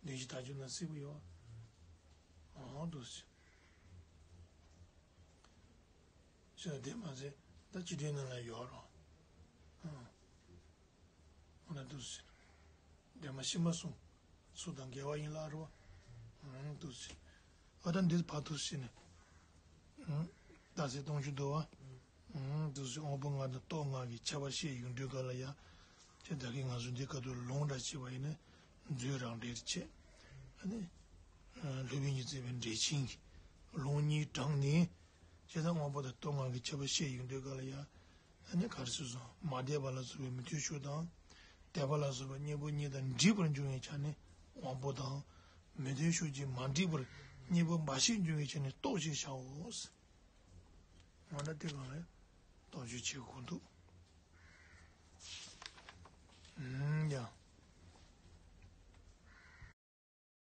བདེན་བཞིའི་ཐག་གཅོད་ན་སྲིད་པ་ཡོད། འོ་འདུག་ཟེར། ཟེར་དེ་མ་ཟད་ད་སྤྱི་དོན་ནང་ལ་ཡོད་རོ། ཨང་ ན་འདུག་ཟེར། འདས་མ་ཤི་མ་སོང་། ཚུལ་དང་འགལ་བ་ཡིན་ལ་རོ། འདུག་ཟེར། ཨ་ད་འདི་ཕར་འདུག་ཟེར་ནས། རྟགས་གསལ་སྟོང་གཞི་འདུག་བ། འདུག་ཟེར། དབང་པོ་ལྔ་དང་རྟོག་ལྔ་གི་ཁྱབ་པ་བཤད་ཡོང་དུས་ག་ལ་ཡ། དེ་ད་གིན་ང་ཚོ་འདི་ག་དུས་ལུང་འདྲ་བྱས་པ་ཡིན་ན་མཛོད་རང་འགྲེལ་བྱས། ཨ་ནི། སློབ་དཔོན་གྱིས་མཛད་པའི་འགྲེལ་ཆེན་གྱི་ལུང་གཉིས་དྲངས་ནས། བྱས་ཙང་དབང་པོ་དང་རྟོག་ལྔ་གི་ཁྱབ་པ་བཤད་ཡོང་དུས་ག་ལ་ཡ། ཨ་ནི་ག་རེ་ཟེར་སོང་། མ་དད་པ་ལ་སོགས་པའི་མི་མཐུན་ཕྱོགས་དང་། དད་པ་ལ་སོགས་པ་གཉེན་པོ་གཉིས་དང་འགྲིག་པར་འབྱུང་བའི་ཆ་ནས་དབང་པོ་དང་། མི་མཐུན་ཕྱོགས་ཀྱིས་མ་འགྲིག་པར་གཉེན་པོ་འབའ་ཞིག་འབྱུང་བའི་ཆ་ནས་རྟོག་ཅེས་བྱའོ། ང་ལ་དེ་གང་ལ་རྟོག་དཔྱོད་བྱེད་དགོས་འདུག་ཨུམ། ཡ།